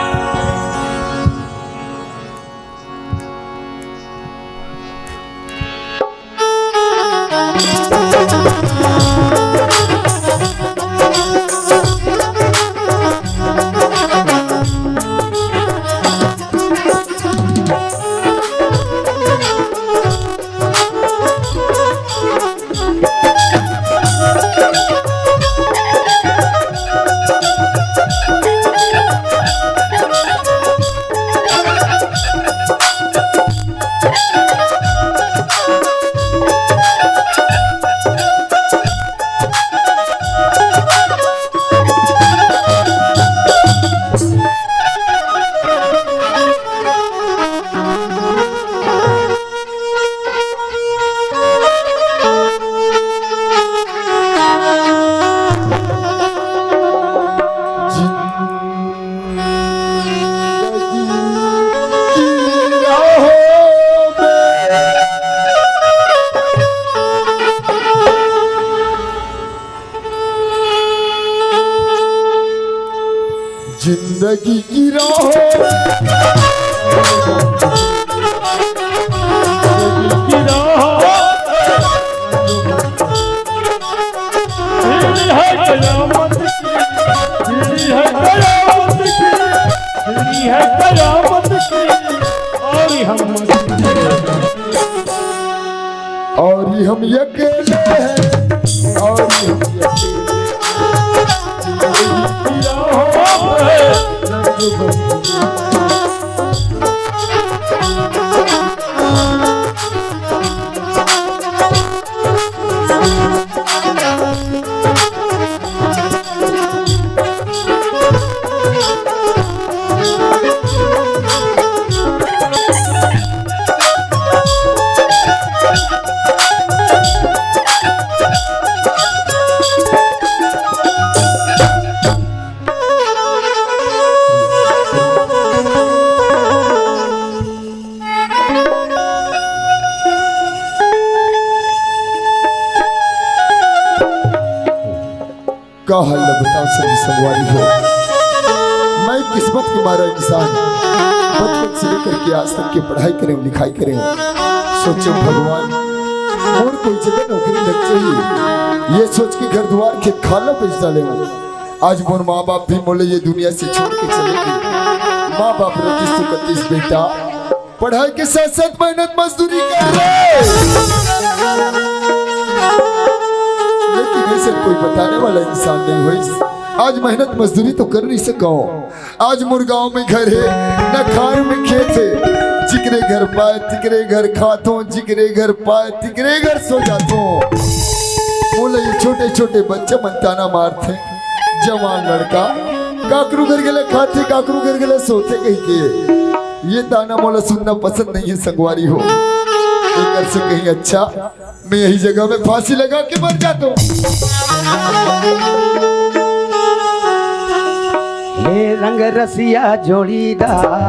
जिंदगी की राहों की राहों, भीड़ है कयामत की, भीड़ है कयामत की, भीड़ है कयामत की, और हम और हम अकेले हैं, और हम अकेले हैं। का हाल ल बताओ सभी संगवारी हो, मैं किस्मत के मारा इंसान, बचपन से लेकर के आज तक के पढ़ाई करे हूँ, लिखाई करे हूँ। सोचो भगवान, मोर कोई जगह नौकरी लग जाही, ये सोच के घर दुआर खेत खार ल बेच डाले हूँ। आज मोर माँ बाप भी मोले ये दुनिया से छोड़ के चले गए। माँ बाप रोतीस तो कतीस बेटा, पढ़ाई के साथ साथ मेहनत मजदूरी कर रहे, लेकिन ऐसे कोई बताने वाला इंसान नहीं होइस। आज मेहनत मजदूरी तो कर नहीं सको। आज मोर गांव में घर है, न खार में खेत है, जिकरे घर पाए तिकरे घर खाथों, जिकरे घर पाए तिकरे घर सो जाथों। मोला ये छोटे छोटे बच्चे मन ताना मारथे, जवान लड़का काकरू घर गेला खाथे, काकरू घर गेला सोथे कहि के। ये ताना मोला सुनना पसंद नहीं है संगवारी हो। एकर से कहीं अच्छा मैं यही जगह में फांसी लगा के मर जाता हूँ। हे रंग रसिया जोड़ीदार,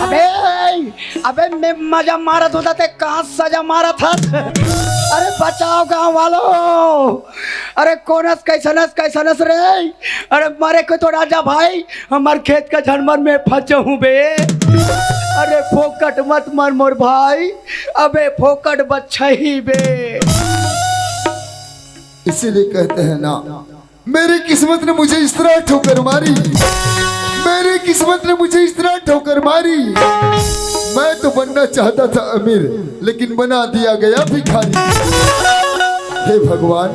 अबे, अबे मैं मजा मारत होता ते कहाँ सजा मारत हस? अरे बचाओ गांव वालों, अरे कोनस कैसनस कैसनस रे? अरे मरे को तो राजा भाई, हमर खेत का झनमर में फंस जाऊं बे। अरे फोकट मत मर मोर भाई, अबे फोकट बच्छही बे। इसीलिए कहते हैं ना, मेरी किस्मत ने मुझे इस तरह ठोकर मारी, मेरी किस्मत ने मुझे इस तरह ठोकर मारी। मैं तो बनना चाहता था अमीर, लेकिन बना दिया गया भिखारी। हे भगवान,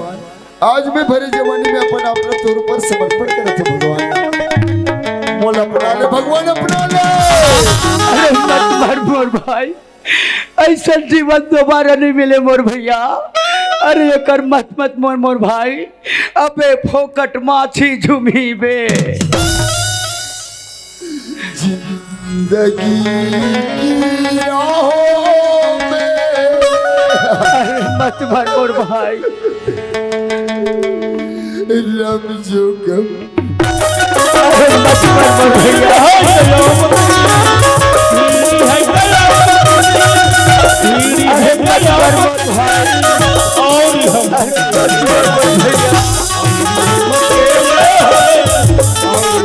आज मैं भरे जवानी में अपन आप तोर पर समर्पण करत हूँ भगवान। भाई, ऐसा जीवन दोबारा नहीं मिले मोर भैया। अरे एकर मत मत मोर मोर भाई, अबे फोकट माछी झुमी बे। जिंदगी की राहों में अरे मत मर मोर भाई। रम जो गम अरे मत मर मोर भैया। अरे मत मर मोर भाई।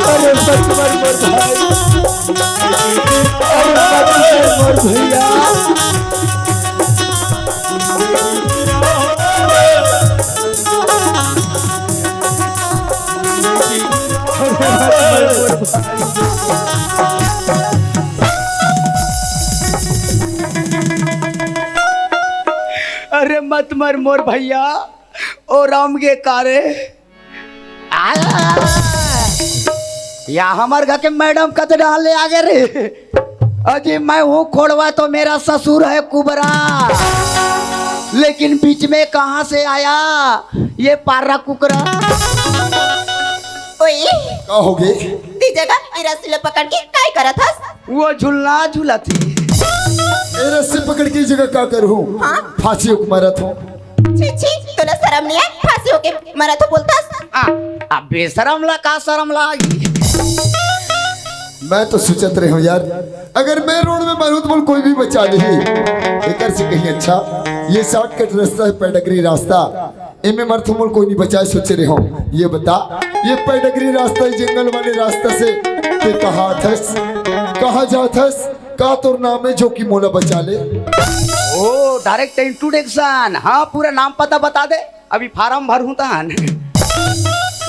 अरे मत मर मोर भैया। अरे मत मर मोर भाई। अरे मत मर मोर भैया। अरे मत मर मोर भैया। ओ राम गे कारे। आ! या हमर घर के मैडम कत डाल ले आगे रे। अजी मैं हूँ खोड़वा तो मेरा ससुर है कुबरा, लेकिन बीच में कहाँ से आया ये पारा कुकरा? ओए, का हो गे? ती जगह ए रस्सी ल पकड़ के काय करत हस? वो झुलना झुला थी। ए रस्सी पकड़ के जगह का करूँ? हाँ? फांसी हुक मरत हूँ। छी, छी, तोला शरम नहीं आय? फांसी होके मरत हो बोलथस? आ, अब बेशरम ला का शरम लागी? मैं तो सोचत रहे हूँ यार, अगर मैं रोड में मरूँ तो मोला कोई भी बचा नहीं। एकर से कहीं अच्छा ये शॉर्टकट रास्ता है, पैडगरी रास्ता, एमे मरथो मोला कोई नहीं बचाए। सोचे रहे हूँ, ये बता, ये पैडगरी रास्ता, ये जंगल वाले रास्ता से ते कहाँ थस, कहाँ जाथस, का तोर नाम है जो कि मोला बचा ले? ओ, डायरेक्ट इंट्रोडक्शन। हाँ, पूरा नाम पता बता दे, अभी फार्म भरहूँ तहन।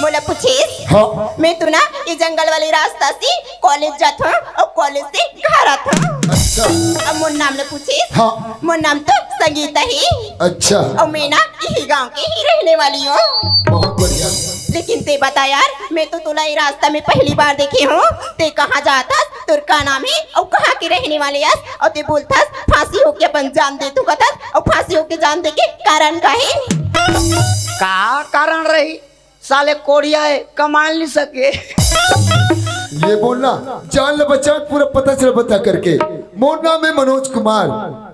मोला पूछिस? हाँ। मैं तो ना ये जंगल वाले रास्ता से कॉलेज जात हूँ और कॉलेज से घर आत हूँ। अच्छा। अब मोर नाम ले पूछिस? हाँ। मोर नाम तो संगीता ही। अच्छा। और मैं ना यही गांव की ही रहने वाली हूँ। बहुत बढ़िया। लेकिन ते बता यार, मैं तो तोला ये रास्ता में पहली बार देखे हूँ। ते कहाँ जात हस, तोर का नाम है और कहाँ के रहने वाले हस? और ते बोलथस फांसी होके अपन जान दे तू कथस, और फांसी होके जान दे के कारण का है? का कारण रही? साले कोढ़िया है, कमा नहीं सके। ये बोलना, जान ले बच्चा, पूरा पता चला बता करके। मोर नाम है मनोज कुमार,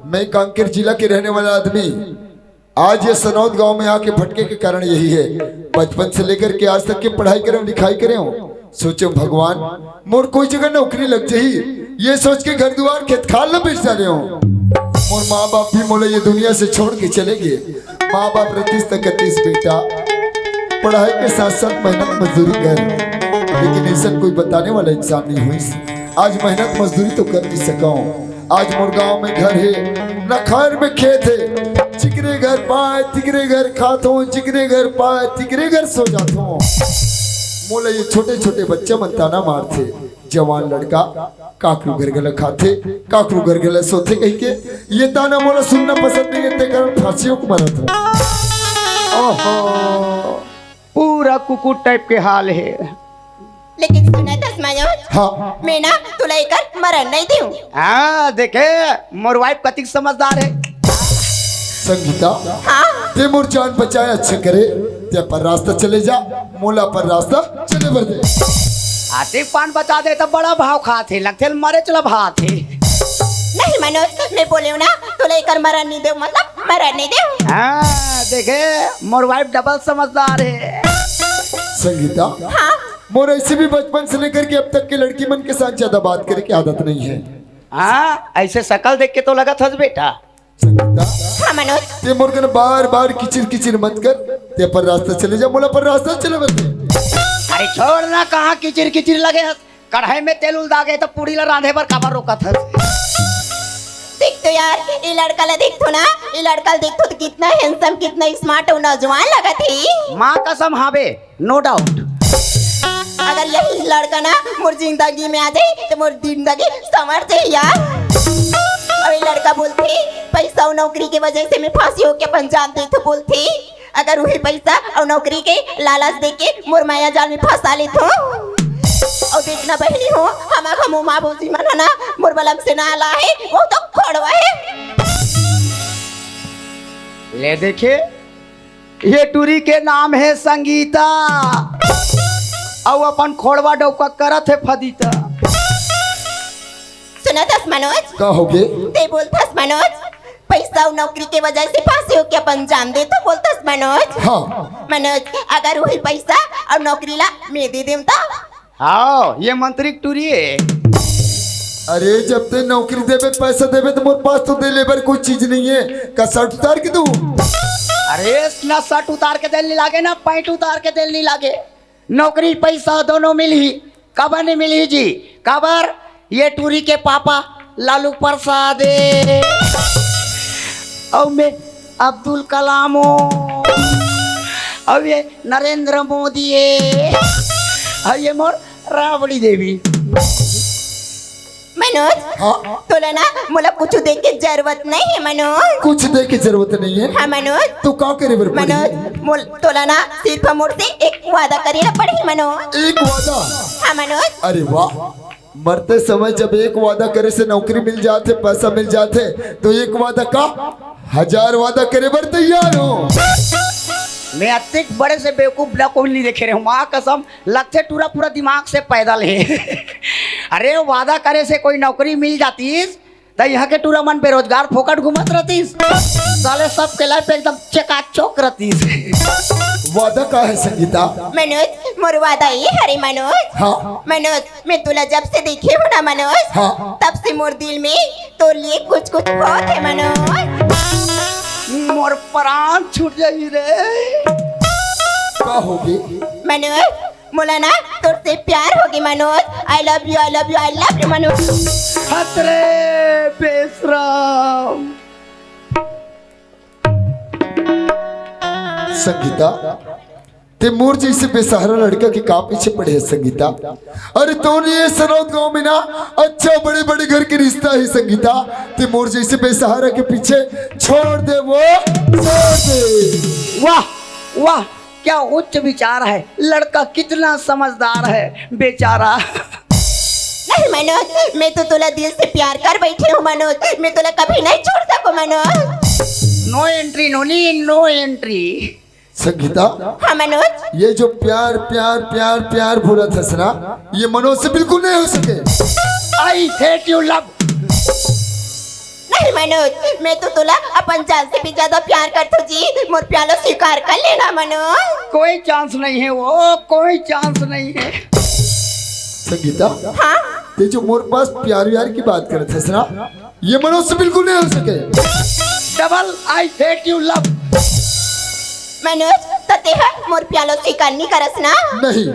मैं कांकेर जिला के रहने वाला आदमी। आज ये सनौद गांव में आके भटके के कारण यही है। बचपन से लेकर के आज तक के पढ़ाई करे हूँ, लिखाई करे हूँ। सोचे हूँ भगवान, मोर कोई जगह नौकरी लग जाही। ये सोच के घर दुआर खेत खार ल बेच डारे हूँ। मोर माँ बाप भी मोला ये दुनिया से छोड़ के चले गए। माँ बाप रतिस त कतिस बेटा, पढ़ाई के साथ साथ मेहनत मजदूरी कर, लेकिन ऐसा कोई बताने वाला इंसान नहीं हुई। आज मेहनत मजदूरी तो कर नहीं सका हूँ। आज मोर गांव में घर है, ना खार में खेत है। जिकरे घर पाए, तिकरे घर खात हो, जिकरे घर पाए, तिकरे घर सो जात हो। मोला ये छोटे-छोटे बच्चा मन ताना मारथे, "जवान लड़का, काकरू घर गला खाथे, काकरू घर गला सोथे," कहिके ये ताना मोला सुनना पसंद नहीं है, ते कारण फांसियों को मरत हो। ओहो, पूरा कुकुर टाइप के हाल है। लेकिन सुना दस मनोज, हाँ। मैं ना तुला एकर मरन नहीं देऊं। हाँ, देखे, मोर वाइफ कतिक समझदार है। संगीता, हाँ। ते मोर जान बचाए, अच्छा करे, ते अपन रास्ता चले जा, मोला अपन रास्ता चले बर दे। आते पान बचा दे तो बड़ा भाव खात है, लगथे मरे चला भात है। नहीं मनोज, मैं बोले हूँ ना, तुला एकर मरन नहीं देऊं, मतलब मरन नहीं देऊं। हाँ, देखे, मोर वाइफ डबल समझदार है। संगीता, हाँ। मोर ऐसे भी बचपन से लेकर के अब तक के लड़की मन के साथ ज्यादा बात करे के आदत नहीं है। हाँ, ऐसे शकल देख के तो लगत हस बेटा। संगीता, हाँ मनोज। ते मोर कने बार बार किचिर किचिर मत कर, ते अपन रास्ता चले जा, मोला अपन रास्ता चले बर दे। अरे छोड़ ना, कहाँ किचिर किचिर लगे हस? कढ़ाई में तेल उल दागे तो पूड़ी ला रांधे बर काबर रोकत हस? देख तो यार, ये लड़का ला देख तो ना, ये लड़का ला देख तो, तो कितना हैंडसम, कितना स्मार्ट और नौजवान लगत है। माँ कसम, हाँ बे, नो डाउट। अगर यही लड़का ना मोर जिंदगी में आ जाए तो मोर जिंदगी संवर जाए यार। अउ ये लड़का बोलथे, "पैसा अउ नौकरी के वजह से मैं फांसी होके अपन जान देथों," बोलथे। अगर वही पैसा अउ नौकरी के लालच देके मोर माया जाल में फंसा लेथों। अउ देखना बहिनी हो, हमर हमू माँ भौजी मन ह ना मोर बलम से ना लाहे, वो तो खोड़वा हे। ले देखे, ये टूरी के नाम हे संगीता, अउ अपन खोड़वा डौका करत हे फदीता। सुनत हस मनोज? का होगे? ते बोलत हस मनोज, पैसा अउ नौकरी के वजह से फांसी होके अपन जान दे तो बोलत हस मनोज? हाँ। मनोज, अगर वही पैसा अउ नौकरी ला मैं दे देम तो? हाँ, ये मंत्री के टूरी हे। अरे, जब ते नौकरी देबे, पैसा देबे, तो मोर पास तो दे ले बर कोई चीज नहीं है। का शर्ट उतार के दूं? अरे, ना शर्ट उतार के देल नहीं लागे, ना पैंट उतार के देल नहीं लागे। नौकरी पैसा दोनों मिलही, काबर नहीं मिलही जी? काबर? ये टूरी के पापा लालू प्रसाद हे, अउ मैं अब्दुल कलाम हो, अउ ये नरेंद्र मोदी हे, अउ ये मोर राबड़ी देवी। मनोज, हाँ। तोला ना मोला कुछ दे के जरूरत नहीं है मनोज। कुछ दे के जरूरत नहीं है। हाँ मनोज। तो का करे बर पड़ी? मनोज, मोल तोला ना सिर्फ मोर से एक वादा करे ला पड़ही मनोज। एक वादा? हाँ मनोज। अरे वाह, मरते समय जब एक वादा करे से नौकरी मिल जाथे, पैसा मिल जाथे, तो एक वादा का हजार वादा करे बर तैयार हो। मैं अतेक बड़े से बेवकूफ ला कोई नहीं देखे रहे हूँ, माँ कसम, लगथे टूरा पूरा दिमाग से पैदल हे। अरे, वादा करे से कोई नौकरी मिल जातीस, त यहाँ के टूरा मन बेरोजगार फोकट घूमत रहतीस। साले सब के लाइफ एकदम चकाचौक रहतीस। वादा का है संगीता? मनोज, मोर वादा ये हरे मनोज। हाँ। मनोज, मैं तुला जब से देखे हूँ ना मनोज, हाँ। तब से मोर दिल में तोर लिए कुछ कुछ होत हे मनोज। मोर प्राण छूट जाही रे। का होगे? मनोज, मोला ना तोर से प्यार होगे Manoj. I love you, I love you, I love you Manoj. हत रे बेशरम। संगीता, ते मोर जैसे बेसहारा लड़का के का पीछे पड़े है संगीता? अरे तोर ये सनौत गांव में ना अच्छा बड़े बड़े घर के रिश्ता है संगीता। ते मोर जैसे बेसहारा के पीछे छोड़ दे वो, छोड़ दे। वाह, वाह, क्या उच्च विचार है, लड़का कितना समझदार है बेचारा। नहीं मनोज, मैं तो तोला दिल से प्यार कर बैठे हूँ मनोज, मैं तोला कभी नहीं छोड़ सकूँ मनोज। No entry, नोनी, no entry। संगीता, हाँ मनोज। ये जो प्यार प्यार प्यार प्यार बोलत हस ना, ये मनोज से बिल्कुल नहीं हो सके। I hate you love। नहीं मनोज, मैं तो तोला अपन जान से भी ज्यादा प्यार करथो जी, मोर प्यार ला स्वीकार कर लेना मनोज। कोई चांस नहीं है वो, कोई चांस नहीं है। संगीता, हाँ। ते जो मोर पास प्यार व्यार की बात करत हस ना, ये मनोज से बिल्कुल नहीं हो सके। Double I hate you love। Manoj, त तेह मोर प्यार ला स्वीकार नहीं करस ना? नहीं।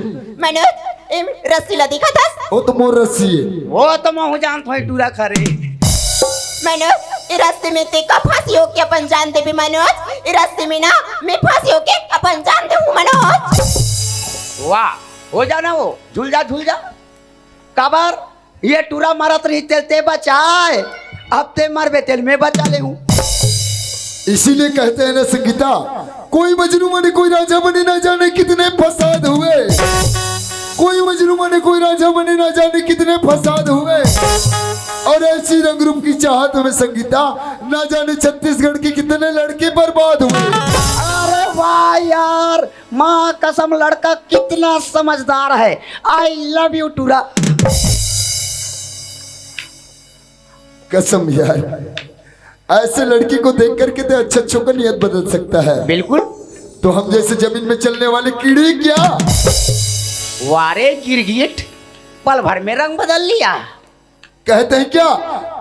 मनोज, ए रस्सी ला दिखत हस? वो तो मोर रस्सी है। वो तो महूँ जानत हूँ टूरा खरे। मनोज, ए रस्सी में ते का फांसी होके अपन जान देबे मनोज? ए रस्सी में ना मैं फांसी होके अपन जान देहूँ मनोज। वाह, हो जा ना वो, झूल जा, झूल जा। काबर? ये टूरा मरत रही तेल ते बचाए, अब ते मरबे तेल मैं बचा लेहूँ। इसीलिए कहते हैं ना संगीता, कोई मजनू बने कोई राजा बने, ना जाने कितने फसाद हुए। कोई मजनू बने कोई राजा बने, ना जाने कितने फसाद हुए। और ऐसी रंग रूप की चाहत में संगीता, ना जाने छत्तीसगढ़ के कितने लड़के बर्बाद हुए। अरे वाह यार, माँ कसम लड़का कितना समझदार है। I love you टूरा। कसम यार, ऐसे लड़की को देख करके तो अच्छे अच्छों का नियत बदल सकता है। बिल्कुल। तो हम जैसे जमीन में चलने वाले कीड़े क्या? वारे गिरगिट, पल भर में रंग बदल लिया। कहते हैं क्या,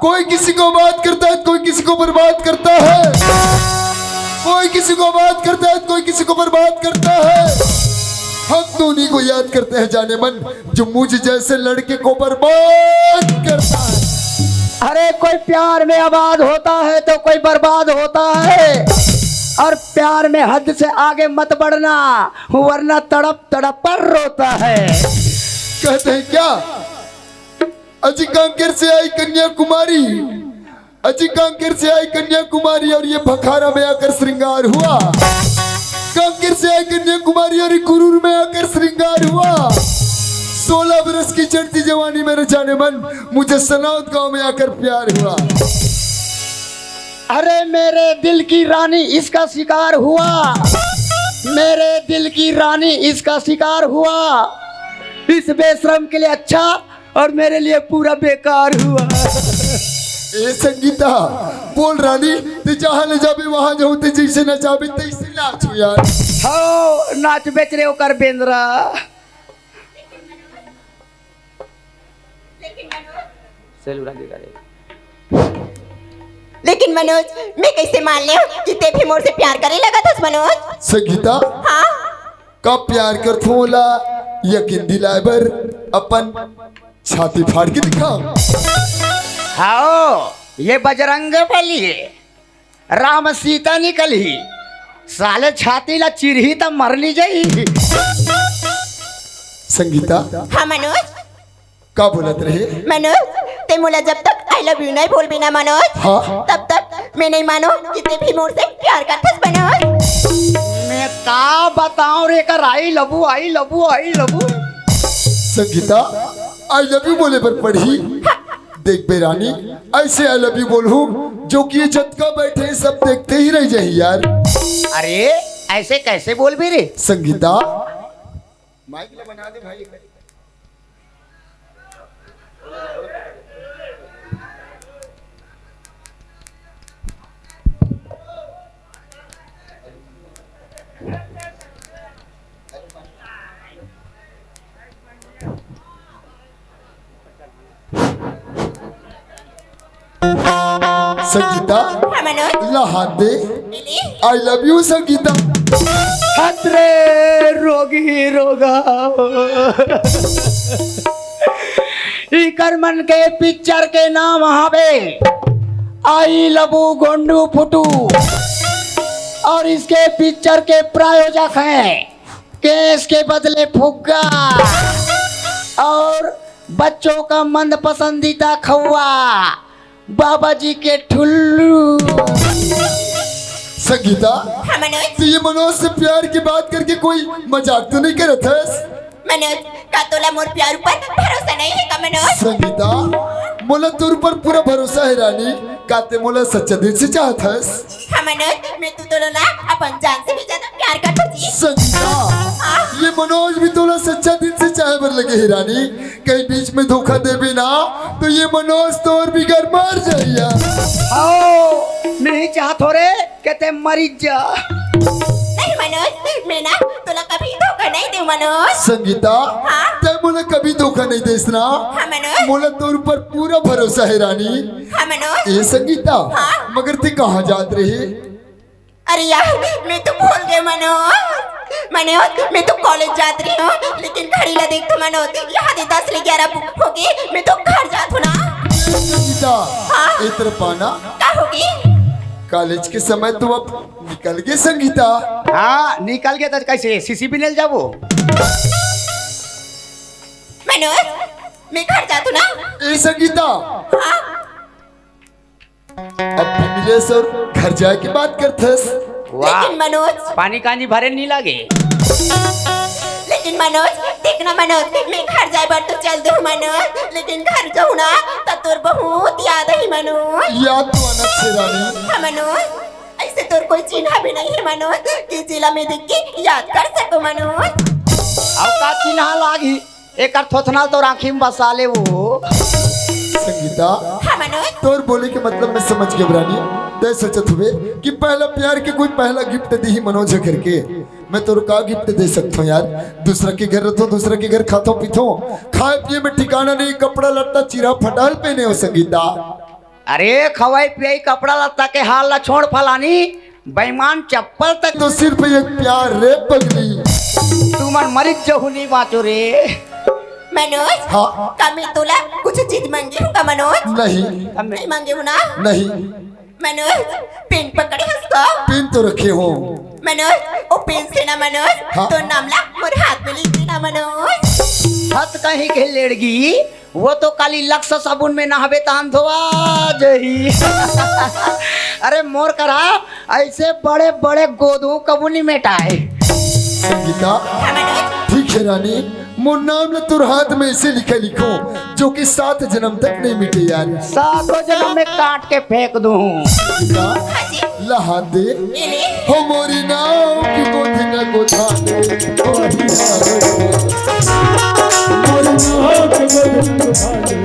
कोई किसी को बात करता है, कोई किसी को बर्बाद करता है। कोई किसी को बात करता है, कोई किसी को बर्बाद करता है। हम तो उन्हीं को याद करते हैं जाने मन, जो मुझ जैसे लड़के को बर्बाद करता है। अरे, कोई प्यार में आबाद होता है तो कोई बर्बाद होता है, और प्यार में हद से आगे मत बढ़ना, वरना तड़प तड़प पर रोता है। कहते हैं क्या, अजी कांकेर से आई कन्याकुमारी, अजी कांकेर से आई कन्याकुमारी और ये भखारा में आकर श्रृंगार हुआ। कांकेर से आई कन्याकुमारी और ये कुरूर में आकर श्रृंगार हुआ। सोलह बरस की चढ़ती जवानी मेरे जाने मन, मुझे सनाउद गांव में आकर प्यार हुआ। अरे मेरे दिल की रानी इसका शिकार हुआ, मेरे दिल की रानी इसका शिकार हुआ। इस बेशरम के लिए अच्छा और मेरे लिए पूरा बेकार हुआ। ए संगीता, बोल रानी, ते जहाँ ले जाबे वहाँ जाहूँ, ते जैसे नचाबे तैसे नाचू यार। हो नाच बेच रे ओकर बेंदरा। सेलूरा के करे। लेकिन मनोज, मैं कैसे मान लेव कि ते भी मोर से प्यार करे लगत हस मनोज? संगीता, हाँ? का प्यार करथों ओला यकीन दिलाए बर अपन छाती फाड़ के दिखा। हाओ, ये बजरंग बली है। राम सीता निकलही, साले छाती ला चिरही त मर ली जाई। संगीता, हाँ मनोज। का बोलत रहे? मनोज, ते मोला जब तक I love you नहीं बोलबे ना मनोज, हाँ। तब तक मैं नहीं मानो कि ते भी मोर से प्यार करथस मनोज। मैं का बताऊं रे कर I love you, I love you, I love you। Sangeeta, I love you बोले बर पड़ही। देख बे रानी, ऐसे I love you बोलहूँ जो कि ये जतका बैठे हैं, सब देखते ही रह जाही यार। अरे, ऐसे कैसे बोलबे रे? संगीता, माइक ला बना दे भाई। संगीता, हाँ, मनोज। ला हाथ दे। मिली? I love you, Sangeeta. हत रे रोगी रोगा। इकर मन के पिक्चर के नाम हवे I love you गोंडू फुटू। और इसके पिक्चर के प्रायोजक हैं केस के बदले फुग्गा और बच्चों का मन पसंदीदा खौआ, बाबा जी के ठुल्लू। संगीता, हाँ, मनोज। तू ये मनोज से प्यार की बात करके कोई मजाक तो नहीं करत हस? मनोज, का तोला मोर प्यार ऊपर भरोसा नहीं है का मनोज? संगीता, मोला तोर ऊपर पूरा भरोसा है रानी। का ते मोला सच्चा दिल से चाहत हस? हाँ मनोज, मैं तो तोला ना अपन जान से भी ज्यादा प्यार करथों जी। संगीता, हाँ। ये मनोज भी तोला सच्चा दिल से चाहे बर लगे हे रानी। कहीं बीच में धोखा देबे ना तो ये मनोज तोर बिगर मर जाही यार। आओ, नहीं चाहत हों रे, के ते मरी जा। नहीं मनोज, मैं ना तोला कभी धोखा नहीं देव मनोज। संगीता, हाँ? ते मोला कभी धोखा नहीं देस ना। हाँ मनोज। मोला तोर ऊपर पूरा भरोसा है रानी। हाँ मनोज। ए संगीता, हाँ? मगर ते कहाँ जात रहे? अरे यार, मैं तो भूल गए मनोज। मनोज, मैं तो कॉलेज जात रही हूँ, लेकिन घड़ी ला देख तो मनोज, यहाँ दे दस ले ग्यारह हो गए, मैं तो घर जात हूँ ना। ए संगीता, हाँ? इतर पाना। का होगी? कॉलेज के समय तो अब निकल गए संगीता। हाँ, निकल गए तो कैसे सीसी भी ले जाबो? मनोज, मैं घर जात हूँ ना। ए संगीता। हाँ? अब भी मिलेस और घर जाए के बात करथस। वाह। लेकिन मनोज। पानी कानी भरे नहीं लागे। लेकिन मनोज, देख ना मनोज, मैं घर जाए बर तो चल दूँ मनोज, लेकिन घर जाहूँ ना त तोर बहुत याद आही मनोज। याद तो आना छे रानी। हाँ मनोज, ऐसे तोर कोई चिन्हा भी नहीं है मनोज कि जिला में देख के याद कर सको मनोज। अब का चिन्हा लागी? एकर थोथना ल तोर आँखी में बसा ले वो। संगीता, हाँ, मनोज। तोर बोले के मतलब मैं समझ गया रानी। तय सोचत हुए कि पहला प्यार के कोई पहला गिफ्ट दी ही मनोज करके। मैं तोर का गिफ्ट दे सकता हूँ यार? दूसरा के घर रहतो, दूसरा के घर खातो पीतो, खाए पिए में ठिकाना नहीं, कपड़ा लत्ता चिरा फटाल पहने हो संगीता। अरे, खवाई पियाई, कपड़ा लत्ता के हाल ला छोड़ फलानी, बेईमान चप्पल तक। तो सिर्फ एक प्यार रे पगली। तुमन मरिच जहू नहीं बाँचो रे। मनोज, हाँ। का मैं तोला कुछ चीज मांगे हूँ का मनोज? नहीं। नहीं मांगे हूँ ना? नहीं। मनोज, पेन पकड़े हस का? पेन तो रखे हो। मनोज, ओ पेन से ना मनोज, हाँ। तो नाम ला मोर हाथ में लिख देना मनोज। हाथ कहीं के लेड़गी, वो तो काली लक्स साबुन में नहाबे तहन धोआ जही। अरे मोर करा ऐसे बड़े बड़े गोदू कबू नहीं मेटाए। संगीता, हाँ, मनोज। ठीक है रानी, मोर नाम ल तोर हाथ में ऐसे लिखे लिखो, जो कि सात जन्म तक नहीं मिटे यार। सातों जन्म में काट के फेंक दूं। लहा दे। हो मोरी नाव की गोदी न गोदा दे। मोरी नाव की गोदी न गोदा दे।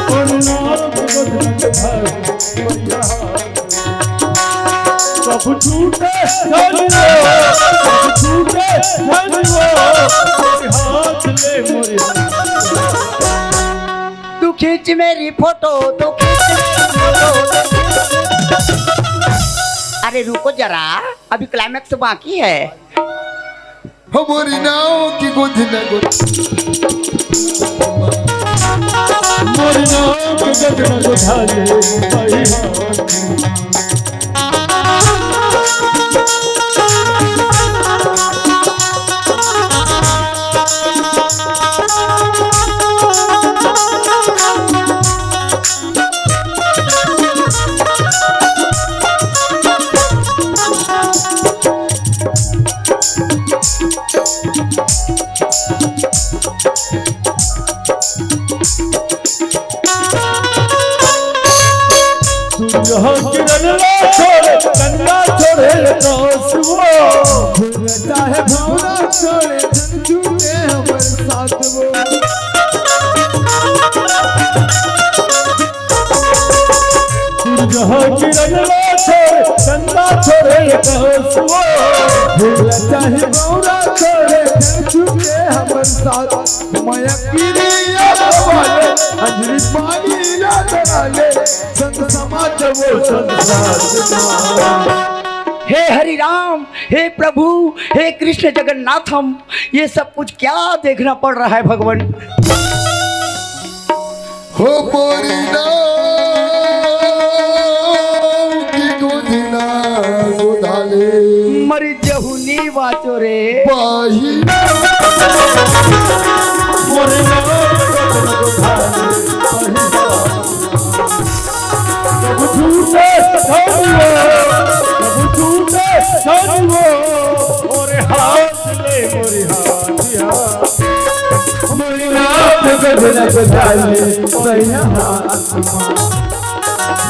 मोरी नाव की गोदी न गोदा दे। सब छूटे धन वो, सब छूटे धन वो, मोरे हाथ ले मोरे। तू खींच मेरी फोटो, तू खींच मेरी फोटो, तू खींच। अरे रुको जरा, अभी क्लाइमैक्स बाकी है। हमरी नाव की गोदी न गोदा। मोरी नाव की गोदी न गोदा ले, भाई। सूरज किरण ला छोड़े, चंदा छोड़े, काश वो। भूल चाहे भौरा छोड़े, झंझू के हमर साथ वो। सूरज किरण ला छोड़े, चंदा छोड़े, काश वो। भूल चाहे भौरा छोड़े, झंझू के हमर साथ। माया किरिया भवाले, अंजलि पानी ला धराले, संत समाज वो संसार। हे हरि राम, हे प्रभु, हे कृष्ण जगन्नाथम, ये सब कुछ क्या देखना पड़ रहा है भगवान? हो मोरी नाव की गोदी न गोदा ले। मरी जहूनी बाचो रे। बाही। मोरी नाव की गोदी न गोदा ले। बाही। प्रभु तू से धन वो, प्रभु तू से धन वो, मोरे हाथ ले मोरे हाथ। मोरी नाव की गोदी न गोदा ले, सैया।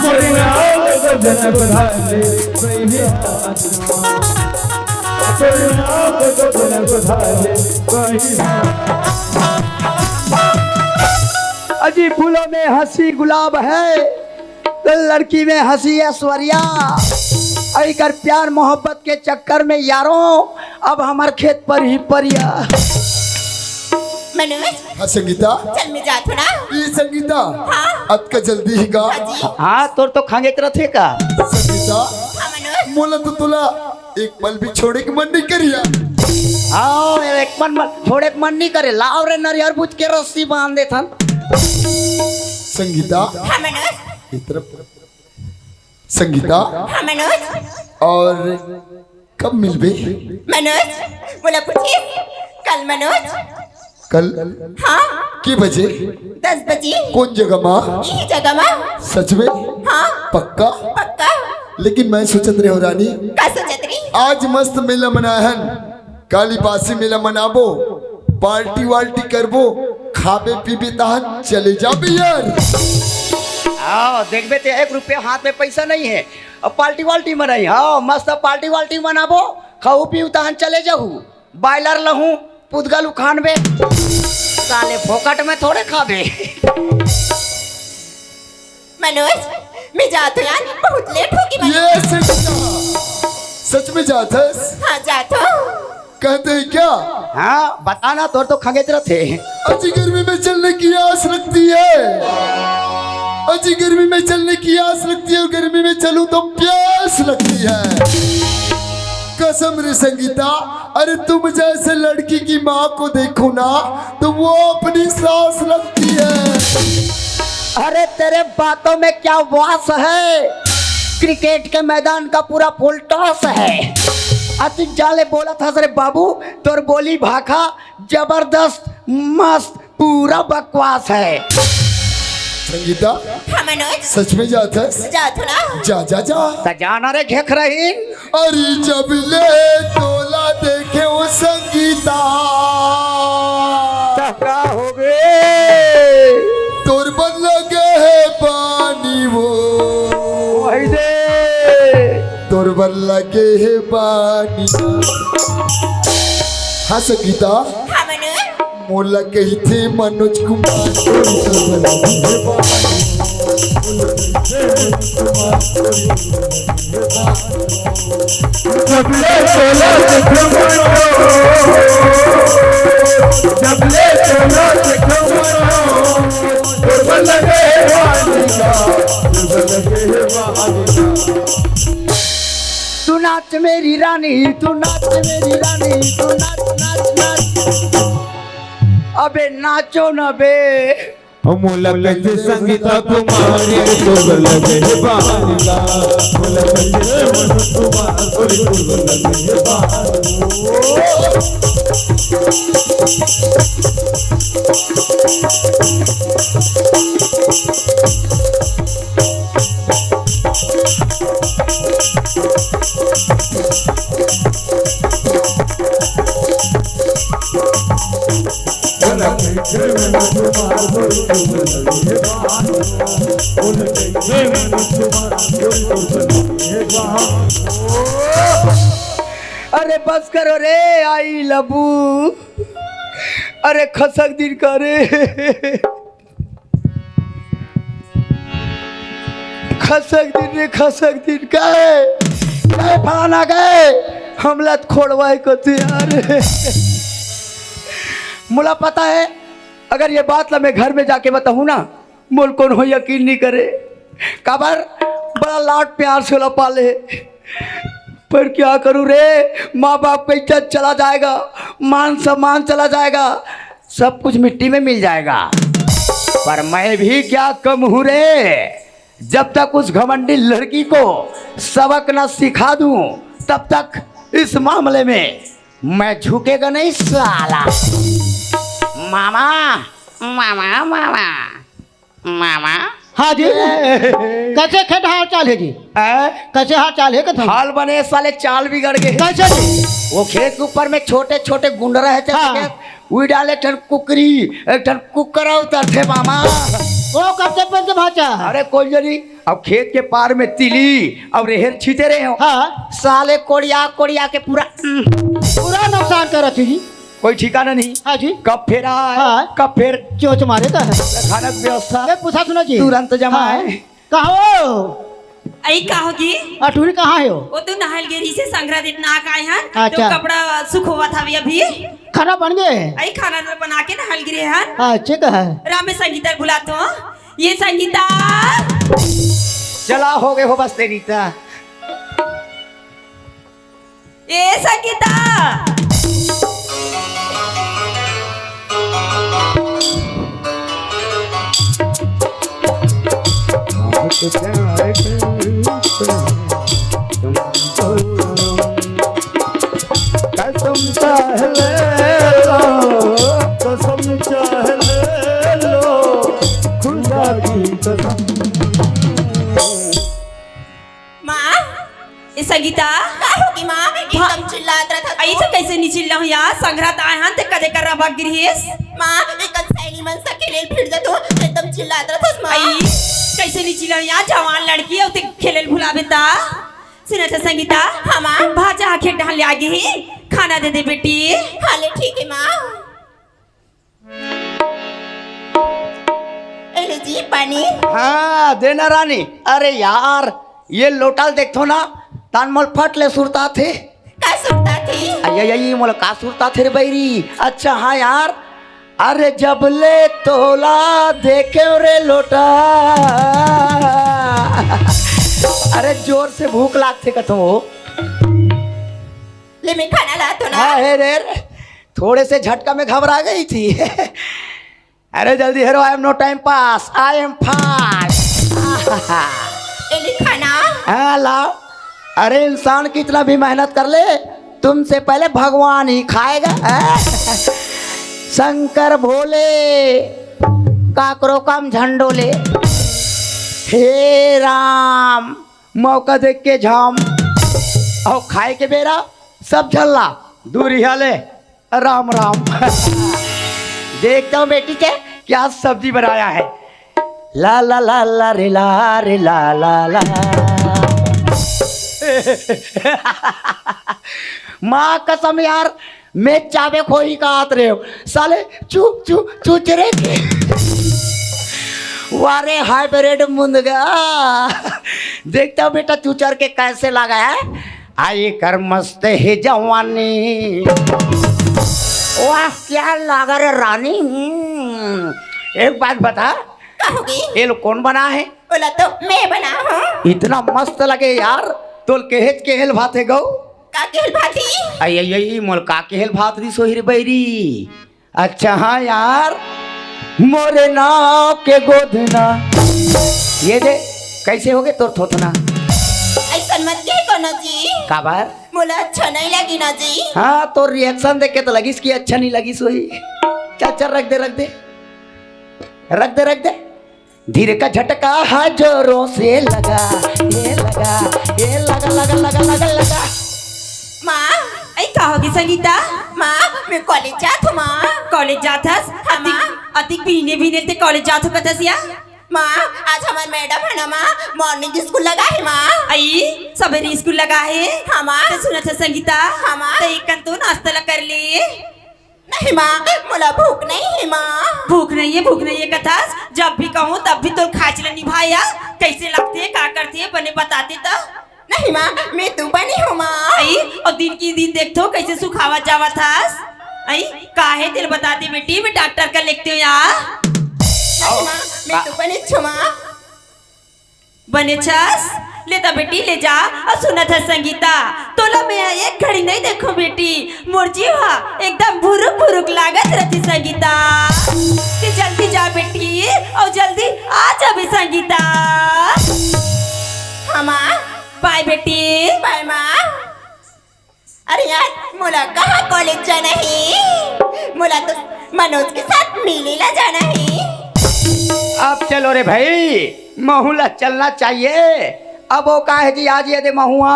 मोरी नाव की गोदी न गोदा ले, सैया। मोरी नाव की गोदी न गोदा ले, सैया। अजी फूलों में हंसी गुलाब है, लड़की में हंसी ऐश्वर्या। अई कर प्यार मोहब्बत के चक्कर में यारों, अब हमार खेत पर ही परिया। मनोज। हाँ संगीता। चल मैं जात हूँ ना। ई संगीता। हाँ। अतका जल्दी ही का? हाँ जी। हाँ, तोर तो खंगेच रथे का? संगीता। हाँ मनोज। मोला तो तुला एक पल भी छोड़े के मन नहीं करिया। हाँ, एक मन, मन छोड़े के मन नहीं करे। लाव रे नरियर बुझ के रस्सी बांध देथन। संगीता। हाँ मनोज। इस तरफ। संगीता। हाँ मनोज। और कब मिलबे? मनोज, मोला पूछिस? कल मनोज। कल? हाँ। के बजे? दस बजे। कौन जगह मा? यही जगह मा। सच में? हाँ। पक्का? पक्का। लेकिन मैं सोचत रहे हो रानी। का सोचत रही? आज मस्त मेला मनाहन। काली बासी मेला मनाबो, पार्टी वार्टी करबो, खाबे पीबे तहन चले जाबे यार। आओ, देखबे ते एक रुपया हाथ में पैसा नहीं है, अब पार्टी वार्टी मनाई। हाँ, मस्त पार्टी वार्टी मनाबो, खाऊ पीऊ तहन चले जाहू। बॉयलर लहूं, पुदगल उखानबे, साले फोकट में थोड़े खाबे। मनोज, मैं जात हूँ यार, बहुत लेट होगी। ये सच कहा। सच में जात हस? हाँ, जात हूँ। कहते हैं क्या? हाँ, बताना, तोर तो खंगेच रथे। अजी गर्मी में चलने की आस लगती है, अजी गर्मी में चलने की आस लगती है, और गर्मी में चलूं तो प्यास लगती है। कसम रे संगीता, अरे तुम जैसे लड़की की माँ को देखो ना, तो वो अपनी सास लगती है। अरे तेरे बातों में क्या वास है, क्रिकेट के मैदान का पूरा फुल टॉस है। अति जाले बोला था रे बाबू, तोर बोली भाखा जबरदस्त, मस्त, पूरा बकवास है। संगीता, हाँ मनोज। सच में जात हस? जात हूँ ना। जा जा जा। त जाना रे घेख रही। अरे जब ले तोला देख क्यों संगीता? त का होगे? तोर बर लगे हे पानी वो। वही दे। तोर बर लगे हे पानी। हाँ संगीता। हाँ मनु। मोला कहिथे मनोज कुमार। जब ले तोला देखूं मनो, जब ले तोला देखूं मनो, दुर्बल लगे वालिया, दुर्बल लगे वालिया। तू नाच मेरी रानी, तू नाच मेरी रानी, तू नाच, नाच, नाच। अबे नाचो ना बे। मोला कहिथे संगीता कुमारी, तोर लगे हे बालिया। मोला कहिथे मनु कुमार, तोर लगे हे बालिया। अरे बस करो रे, आई लबू। अरे खसक दिन का रे। खसक दिन रे, खसक दिन। कहे, कहे फलाना कहे, हमला त खोड़वाए को तू यार। मोला पता है, अगर ये बात ला मैं घर में जाके बताहूँ ना, मोला कोनो यकीन नहीं करे। काबर? बड़ा लाड प्यार से ओला पाले। पर क्या करूँ रे, माँ बाप का इज्जत चला जाएगा, मान सम्मान चला जाएगा, सब कुछ मिट्टी में मिल जाएगा। पर मैं भी क्या कम हूँ रे, जब तक उस घमंडी लड़की को सबक न सिखा दूँ, तब तक इस मामले में मैं झुकेगा नहीं साला। मामा, मामा, मामा, मामा। हाँ जी। कैसे खेत हाल चाल हे जी? हैं? कैसे हाल चाल हे कथम? हाल बने साले, चाल बिगड़ गे। कैसे जी? वो खेत के ऊपर में छोटे छोटे गुंडरा हे, चल हाँ। के उई डाले एक ठन कुकरी, एक ठन कुकरा उतरथे मामा। ओ कब तक बन के भाचा? अरे कोई जनी, अब खेत के पार में तिली, अब रेहेर छीते रहे हो। हाँ। साले कोड़िया कोड़िया के पूरा पूरा नुकसान करत हे जी। कोई ठिकाना नहीं। हाँ जी। कब फेर आए, हाँ। कब फेर चोच मारे तो है। खाना की व्यवस्था मैं पूछा सुना जी। तुरंत जमा हाँ। है। कहाँ हो? अई का होगी? अठुरी कहाँ हे हो? वो तो नहल गिरी से संघरा देत ना आए हन। अच्छा। तो कपड़ा सुखोवत हवे अभी। खाना बन गे? अई खाना तो बना के नहल गिरे हन। अच्छे कहा। राम में संगीता बुलात हो। ये संगीता। चला हो गे हो बस तेरी ता। ए संगीता। कसम चाहे ले लो, कसम चाहे ले लो, खुदा की कसम। माँ, ए संगीता। का होगी माँ? एकदम चिल्लात रहत हस। अई तो कैसे नहीं चिल्लाहूँ यार, संघरा त आए हन ते कदे कर रहा गिरहिस। माँ, ए कन सहेली मन से खेले ल भिड़ जात हो, एकदम चिल्लात रहत हस माँ। अई, कैसे नहीं चिल्लाहूँ यार, जवान लड़की हे, उते खेले ल भुलाबे ता। सुनत हे संगीता। हाँ माँ। भाजा आखे ढाल ले आगे ही, खाना दे दे बेटी। हाँ ले ठीक हे माँ। ए ले जी पानी। हाँ, देना रानी। अरे यार, ये लोटा ल देखथो ना, तान मोला फट ले सुरताथे। का सुरताथे? अई, अई, अई, मोला का सुरताथे रे बैरी? अच्छा, हाँ यार, अरे जब ले तोला देखे रे लोटा, अरे जोर से भूख लागथे कथो। ले मैं खाना लात हो ना। हाँ, हे रे, थोड़े से झटका में घबरा गई थी। अरे जल्दी हेरो, I am no time pass, I am fast। ए ले खाना। हाँ, लाओ। अरे इंसान कितना भी मेहनत कर ले, तुमसे पहले भगवान ही खाएगा। हाँ? शंकर भोले, काकरो काम झंडोले। हे राम, मौका देख के झाम। अउ खाए के बेरा सब झल्ला। दूरिहा ले, राम राम। देखता हूँ बेटी के क्या सब्जी बनाया है। ला ला ला ला रे ला रे ला ला ला। माँ कसम यार, मैं चाबे खोही का आत रहे हो साले। चुप चुप चुप रे। वारे हाइब्रिड मुंदगा। देखता हूँ बेटा चुचर के कैसे लगा है। आई कर मस्त है जवानी। वाह क्या लागा रे रानी। हम्म, एक बात बता, कहोगी? ये लोग कौन बना है? बोला तो मैं बना हूँ। इतना मस्त लगे यार। तोल केहेच केहेल भात है गौ। का केहेल भात ही? आई आई आई मोल का केहेल भात दी सोहिर बैरी। अच्छा हाँ यार, मोरे नाव के गोधना। ये दे, कैसे होगे तोर थोथना? ऐसन मत कहे कोनो जी। काबर? मोला अच्छा नहीं लगी ना जी। हाँ, तोर रिएक्शन देख के तो लगिस कि अच्छा नहीं लगिस होही। चल चल, रख दे, रख दे, रख दे, रख दे। धीरे का झटका है जोरों से लगा, ये लगा, ये लगा, लगा, लगा, लगा, लगा। माँ, ऐ का होगे संगीता? माँ, मैं कॉलेज जात हूँ माँ। कॉलेज जात हस? हाँ, माँ। अतिक, अतिक बीने बीने ते कॉलेज जात हो कतस या? माँ, आज हमर मैडम है ना माँ, मॉर्निंग स्कूल लगा है माँ। आई, सबेरे स्कूल लगा है? हाँ माँ। ते सुनत हस संगीता? हाँ माँ। ते एक कन तो नाश्ता ला कर ले। नहीं माँ, मोला भूख नहीं है माँ। भूख नहीं है, भूख नहीं है कथस? जब भी कहूँ तब भी तोर खाच ल निभाया। कैसे लगथे, का करथे, बने बताते त। नहीं माँ, मैं तो बनी हूँ माँ। आई, और दिन की दिन देखथो कैसे सुखावत जावत हस। आई, का है तेल बताते बेटी, मैं डॉक्टर का लिखते हूँ यार। नहीं माँ, मैं तो बनी छू माँ। बने छस? ले त बेटी, ले जा। अउ सुनत हस संगीता, तोला मैं एक घड़ी नहीं देखो बेटी, मोर जीव हा एकदम भुरुक भुरुक लागत रथे संगीता। ते जल्दी जा बेटी, अउ जल्दी आ जाबे संगीता। हाँ माँ। बाय बेटी। बाय माँ। अरे यार, मोला कहाँ कॉलेज जाना है? मोला तो मनोज के साथ मिले ला जाना है। अब चलो रे भाई, महू ला चलना चाहिए। अब वो का है जी, आज ये दे महुआ,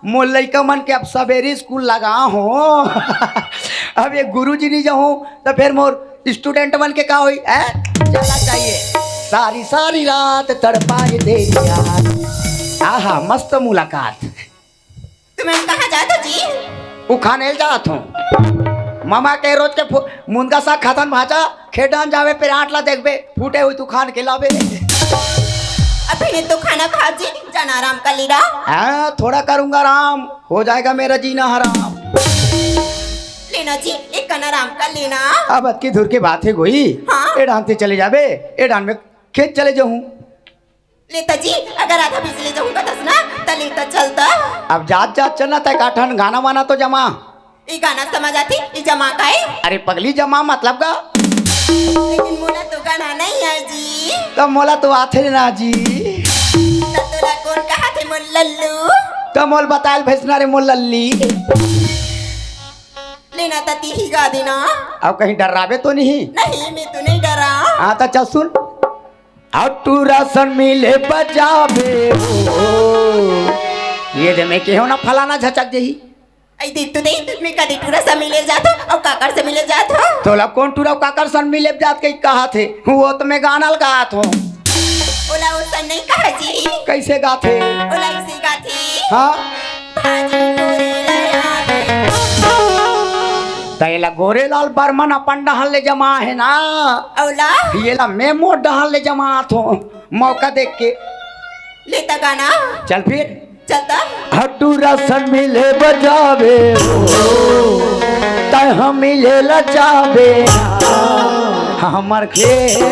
मोर लइका मन के अब सबेरे स्कूल लगा हो। अब ये गुरुजी नहीं जाऊँ तो फिर मोर स्टूडेंट मन के का होई? हैं? चलना चाहिए। सारी सारी रात तड़पाए दे यार। आहा, मस्त मुलाकात। तुमन कहाँ जात हो जी? उखाने ल जात हूँ। ममा के रोज के फु-, मुनगा साग खाथन भाजा, खेत डाहन जाबे पेरांट ला देखबे, फूटे हुई तू खान के लाबे। अभी नहीं तो खाना खा जी, जाना आराम कर ली रहा। हाँ, थोड़ा करूँगा आराम, हो जाएगा मेरा जीना हराम। लेना जी, एक कन आराम कर लेना। अब अतकी दूर के बात है गोई, हाँ। ए डाहन ते चले जाबे, ए डाहन में खेत चले जाहूँ। लेता जी, अगर आधा बिजली जाहूँ कथस ना, त लेता चलता। अब जात जात चलना, तै का ठन गाना वाना तो जमा। ई गाना समझ आती, ई जमा का है? अरे पगली, जमा मतलब का? लेकिन मोला तो गाना नहीं आए जी। त मोला तो आथे ना जी। त तोला कौन कहा थे मोर लल्लू? त मोल बतायल भैसना रे मोर लल्ली। लेना त तीही गा देना। अब कहीं डर्राबे तो नहीं? नहीं, मैं तो नहीं डरा। हाँ, त चल सुन। अउ टूरा सन मिले बजाबे हो। ये दे मैं केहो ना फलाना झचक जही। आई देख तो दे, मैं कदी टूरा सन मिले जात हो, अउ काकर से मिले जात हो? तोला कौन टूरा अउ काकर सन मिले जात के कहा थे? वो तो मैं गाना ल गात हो। ओला वो सन नहीं कहा जी। कैसे गाथे? ओला इसे गाथे। हाँ। भाजी टूरी ले आवे। त एला गोरेलाल बर्मन अपन डहर ले जमा हे ना। अउ ला? एला मैं मोर डहर ले जमात हों, मौका देख के। लेता गाना। चल फिर। चलता। हड्डू रसन मिले बजावे हो, तै हम मिले ला जावे। हमर खेत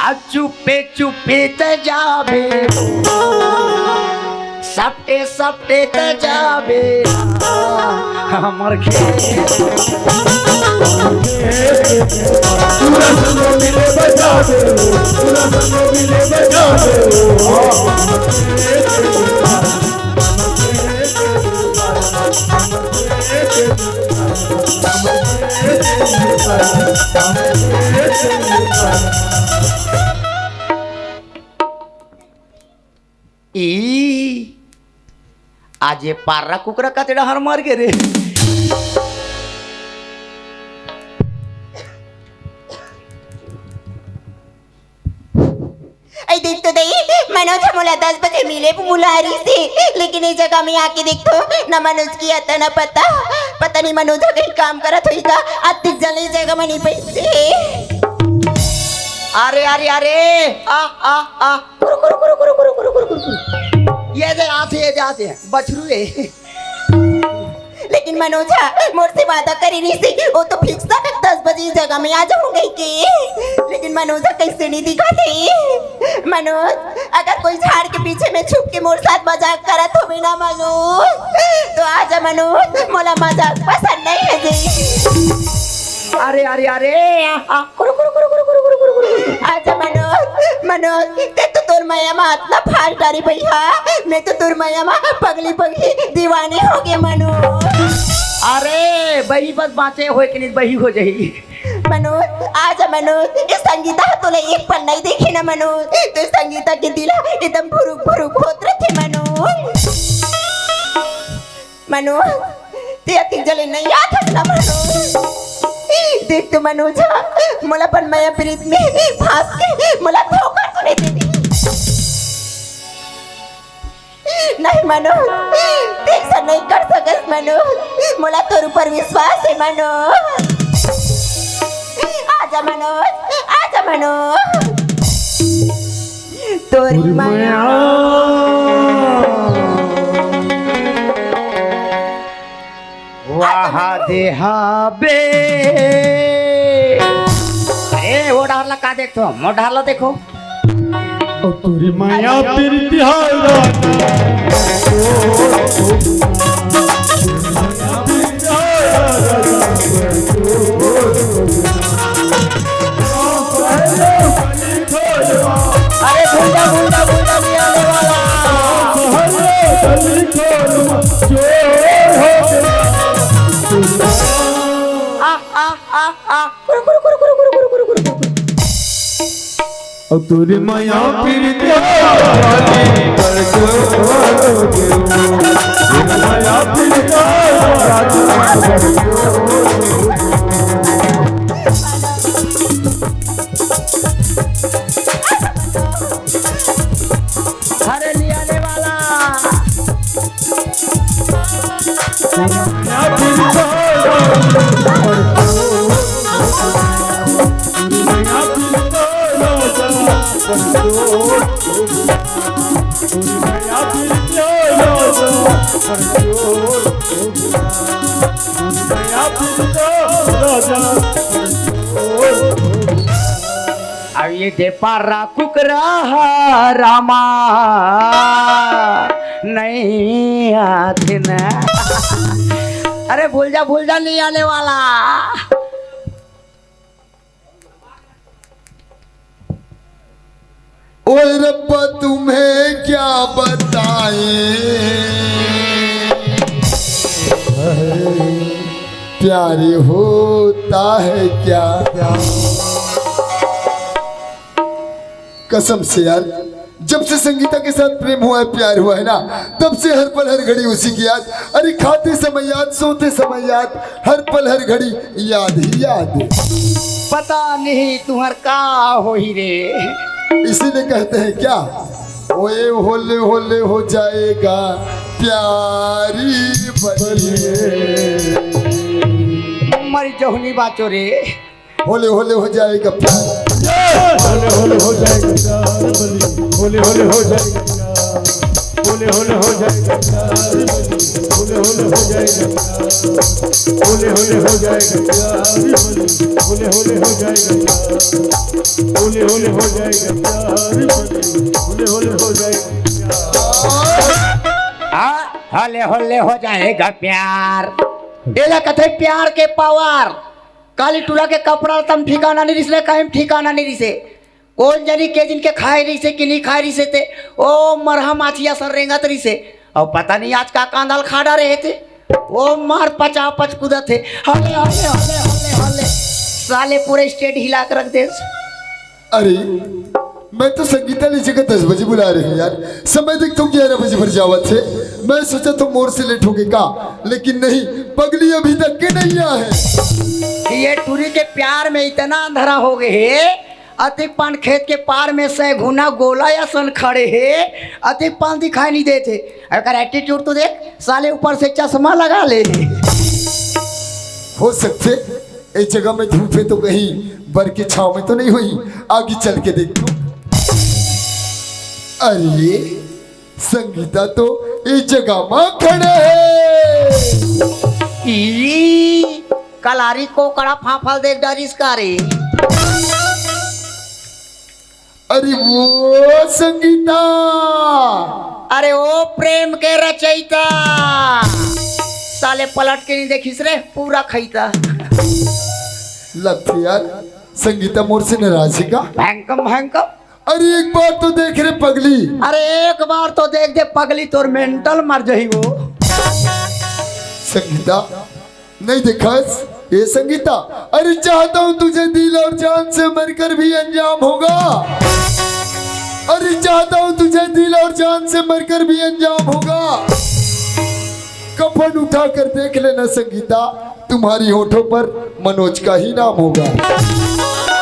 अब चुपे चुपे ते जाबे, सपटे सपटे ते जाबे। हमर खेत। पूरा संग मिले बजावे, पूरा संग मिले बजावे। ई, आज ये पारा कुकरा कचड़ा हर मर गे रे। ऐ देख तो दई, मनोज ह मोला दस बजे मिले बुलारी से, लेकिन ये जगह में आके देख तो, ना मनोज के अता ना पता। पता नहीं मनोज ह कहीं काम करत होही का, अतिक जल्दी जगह में नहीं पहुंचे। अरे, अरे, अरे, आ, आ, आ, कुरु, कुरु, कुरु। ये दे आथे, ये दे आथे, बछरू है। लेकिन मनोज ह मोर से वादा करे रहिस हे, वो तो fix दस बजे जगह में आ जाहूं कहिके। लेकिन मनोज ह कइसे नहीं दिखत हे? मनोज, अगर कोई झाड़ के पीछे में छुप के मोर साथ मजाक करत होवे ना मनोज, तो आजा मनोज, मोला मजाक पसंद नहीं है जी। अरे, अरे, अरे, आ, आ, कुरु, कुरु, कुरु। आजा मनोज, मनोज, ते तो तोर मया मा अतना फाल डारी भैया, मैं तो तोर मया मा पगली पगली दीवानी हो गे मनोज। अरे, बही बस बाँचे होय के नहीं, बही हो जाही। मनोज, आजा मनोज, ये संगीता ह तोला एक पल नहीं देखे ना मनोज, तो संगीता के दिल ह एकदम भुरुक भुरुक होत रथे मनोज। मनोज, ते अतिक जल्दी नहीं आथस ना मनोज। देख तो मनोज ह मोला अपन मया प्रीत में फांस के मोला धोखा तो नहीं दे दे। नहीं मनोज, ते ऐसा नहीं कर सकस मनोज, मोला तोर ऊपर विश्वास है मनोज। आजा मनोज, आजा मनोज। तोरी मया। वाह देहा बे। अरे, वो डहर ला का देखथो? मोर डहर ला देखो। ओ तोरी मया प्रीति हाय राजा। अरे भूल जा, भूल जा, भूल जा, नहीं आने वाला। आ, आ, आ, आ। ओ तोरी मया प्रीति हाय राजा। अरे लियाने वाला। अब ये दे पारा कुकरा ह रामा नहीं आथे न। अरे भूल जा, भूल जा, नहीं आने वाला। ओए रब्बा तुम्हें क्या बताएं, प्यार होता है क्या? कसम से यार, जब से संगीता के साथ प्रेम हुआ है, प्यार हुआ है ना, तब से हर पल हर घड़ी उसी की याद। अरे खाते समय याद, सोते समय याद, हर पल हर घड़ी याद ही याद। पता नहीं तुम्हार का होही रे। इसीलिए कहते हैं क्या, ओए होले होले हो जाएगा प्यारी बलिए। मरी जहुनी बाचो रे। होले होले हो जाएगा प्यार। होले होले हो जाएगा प्यार बली, होले होले हो जाएगा प्यार, होले होले हो जाएगा प्यार बली, होले होले हो जाएगा प्यार, होले होले हो जाएगा प्यार बली, होले होले हो जाएगा प्यार, होले होले हो जाएगा प्यार बली, होले होले हो जाएगा प्यार। आ, होले होले हो जाएगा प्यार। एला कथे प्यार के पावर। काली टूरा के कपड़ा तम ठिकाना नहीं रिसले, कहीं ठिकाना नहीं रिसे। कौन जानी के दिन के खाए रिसे कि नहीं खाए रिसे ते। ओ मरहा माछिया सर रेंगत रिसे। अब पता नहीं आज का कांदल खा डारे हे ते। ओ मार पचा पच कूदत हे। हले, हले, हले, हले, हले। साले पूरे स्टेट हिला के रख दे। अरे, मैं तो संगीता ली जगह दस बजे बुला रहे हूँ यार। समय देख तो ग्यारह बजे भर जावत हे। मैं सोचा तो मोर से लेट हो गए का, लेकिन नहीं, पगली अभी तक के नहीं आया है। ये टूरी के प्यार में इतना अंधरा हो गए हे, अतिक पान खेत के पार में सैघुना गोला असन खड़े हे, अतिक पान दिखाई नहीं देते। अगर एटीट्यूड तो देख, साले ऊपर से चश्मा लगा ले। हो सकते ए जगह में धूप है तो कहीं बर के छाव में तो नहीं हुई, आगे चल के देखो। अरे, संगीता तो ए जगह में खड़े है। ई कलारी कोकड़ा फाफल देख डरिस का रे। अरे वो संगीता। अरे ओ प्रेम के रचयिता। साले पलट के नहीं देखिस रे, पूरा खैता। लगथे यार, संगीता मोर से नाराज हे का? भयंकम भयंकम। अरे एक बार तो देख रे पगली। अरे एक बार तो देख दे पगली, तोर मेंटल मर जही वो। संगीता, नहीं देखस ए संगीता। अरे चाहता हूँ तुझे दिल और जान से मरकर भी अंजाम होगा। अरे चाहता हूँ तुझे दिल और जान से मरकर भी अंजाम होगा। कफन उठाकर देख लेना संगीता, तुम्हारी होठों पर मनोज का ही नाम होगा।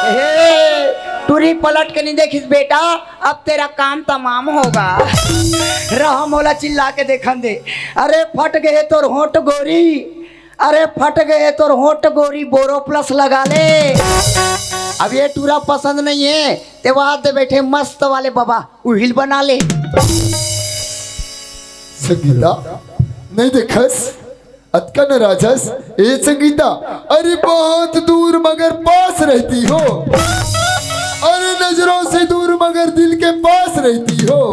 हे, टूरी पलट के नहीं देखिस बेटा, अब तेरा काम तमाम होगा। रहा मोला चिल्ला के देखन दे। अरे फट गए तोर होठ गोरी, अरे फट गए तोर होठ गोरी, बोरो प्लस लगा ले। अब ये टूरा पसंद नहीं है, ते बाद दे बैठे मस्त वाले बाबा उहिल बना ले। संगीता, नहीं देखस, अतका नाराज हस। ए संगीता, अरे बहुत दूर मगर पास रहती हो। अरे नजरों से दूर मगर दिल के पास रहती हो।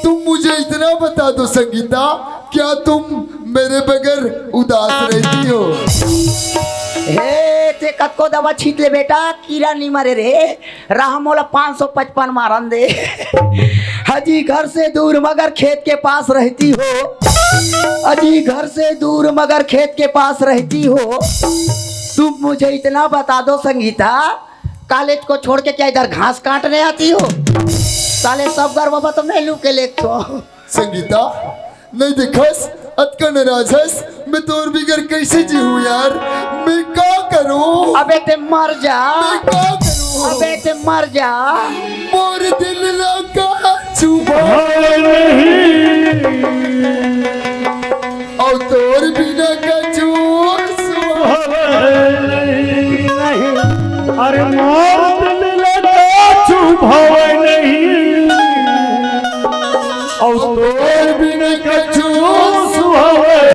तुम मुझे इतना बता दो संगीता, क्या तुम मेरे बगैर उदास रहती हो? हे, ते कतको दवा छींट ले बेटा, कीरा नहीं मरे रे। राह मोला पाँच सौ पचपन मारन दे। अजी घर से दूर मगर खेत के पास रहती हो। अजी घर से दूर मगर खेत के पास रहती हो। तुम मुझे इतना बता दो संगीता, कॉलेज को छोड़ के क्या इधर घास काटने आती हो? साले सब गर्व तो मैं लू के लेत हो। संगीता, नहीं देखस, अतका नाराज हस, मैं तोर बिगर कैसे जीहूँ यार? मैं का करूँ? अबे ते मर जा। मैं का करूँ? अबे ते मर जा। मोर दिल ला का छुपा भाव नहीं। और तोर बिना का छुपा भाव नहीं। अरे मोर दिल ला का छुपा भाव नहीं। और तोर बिना का छुपा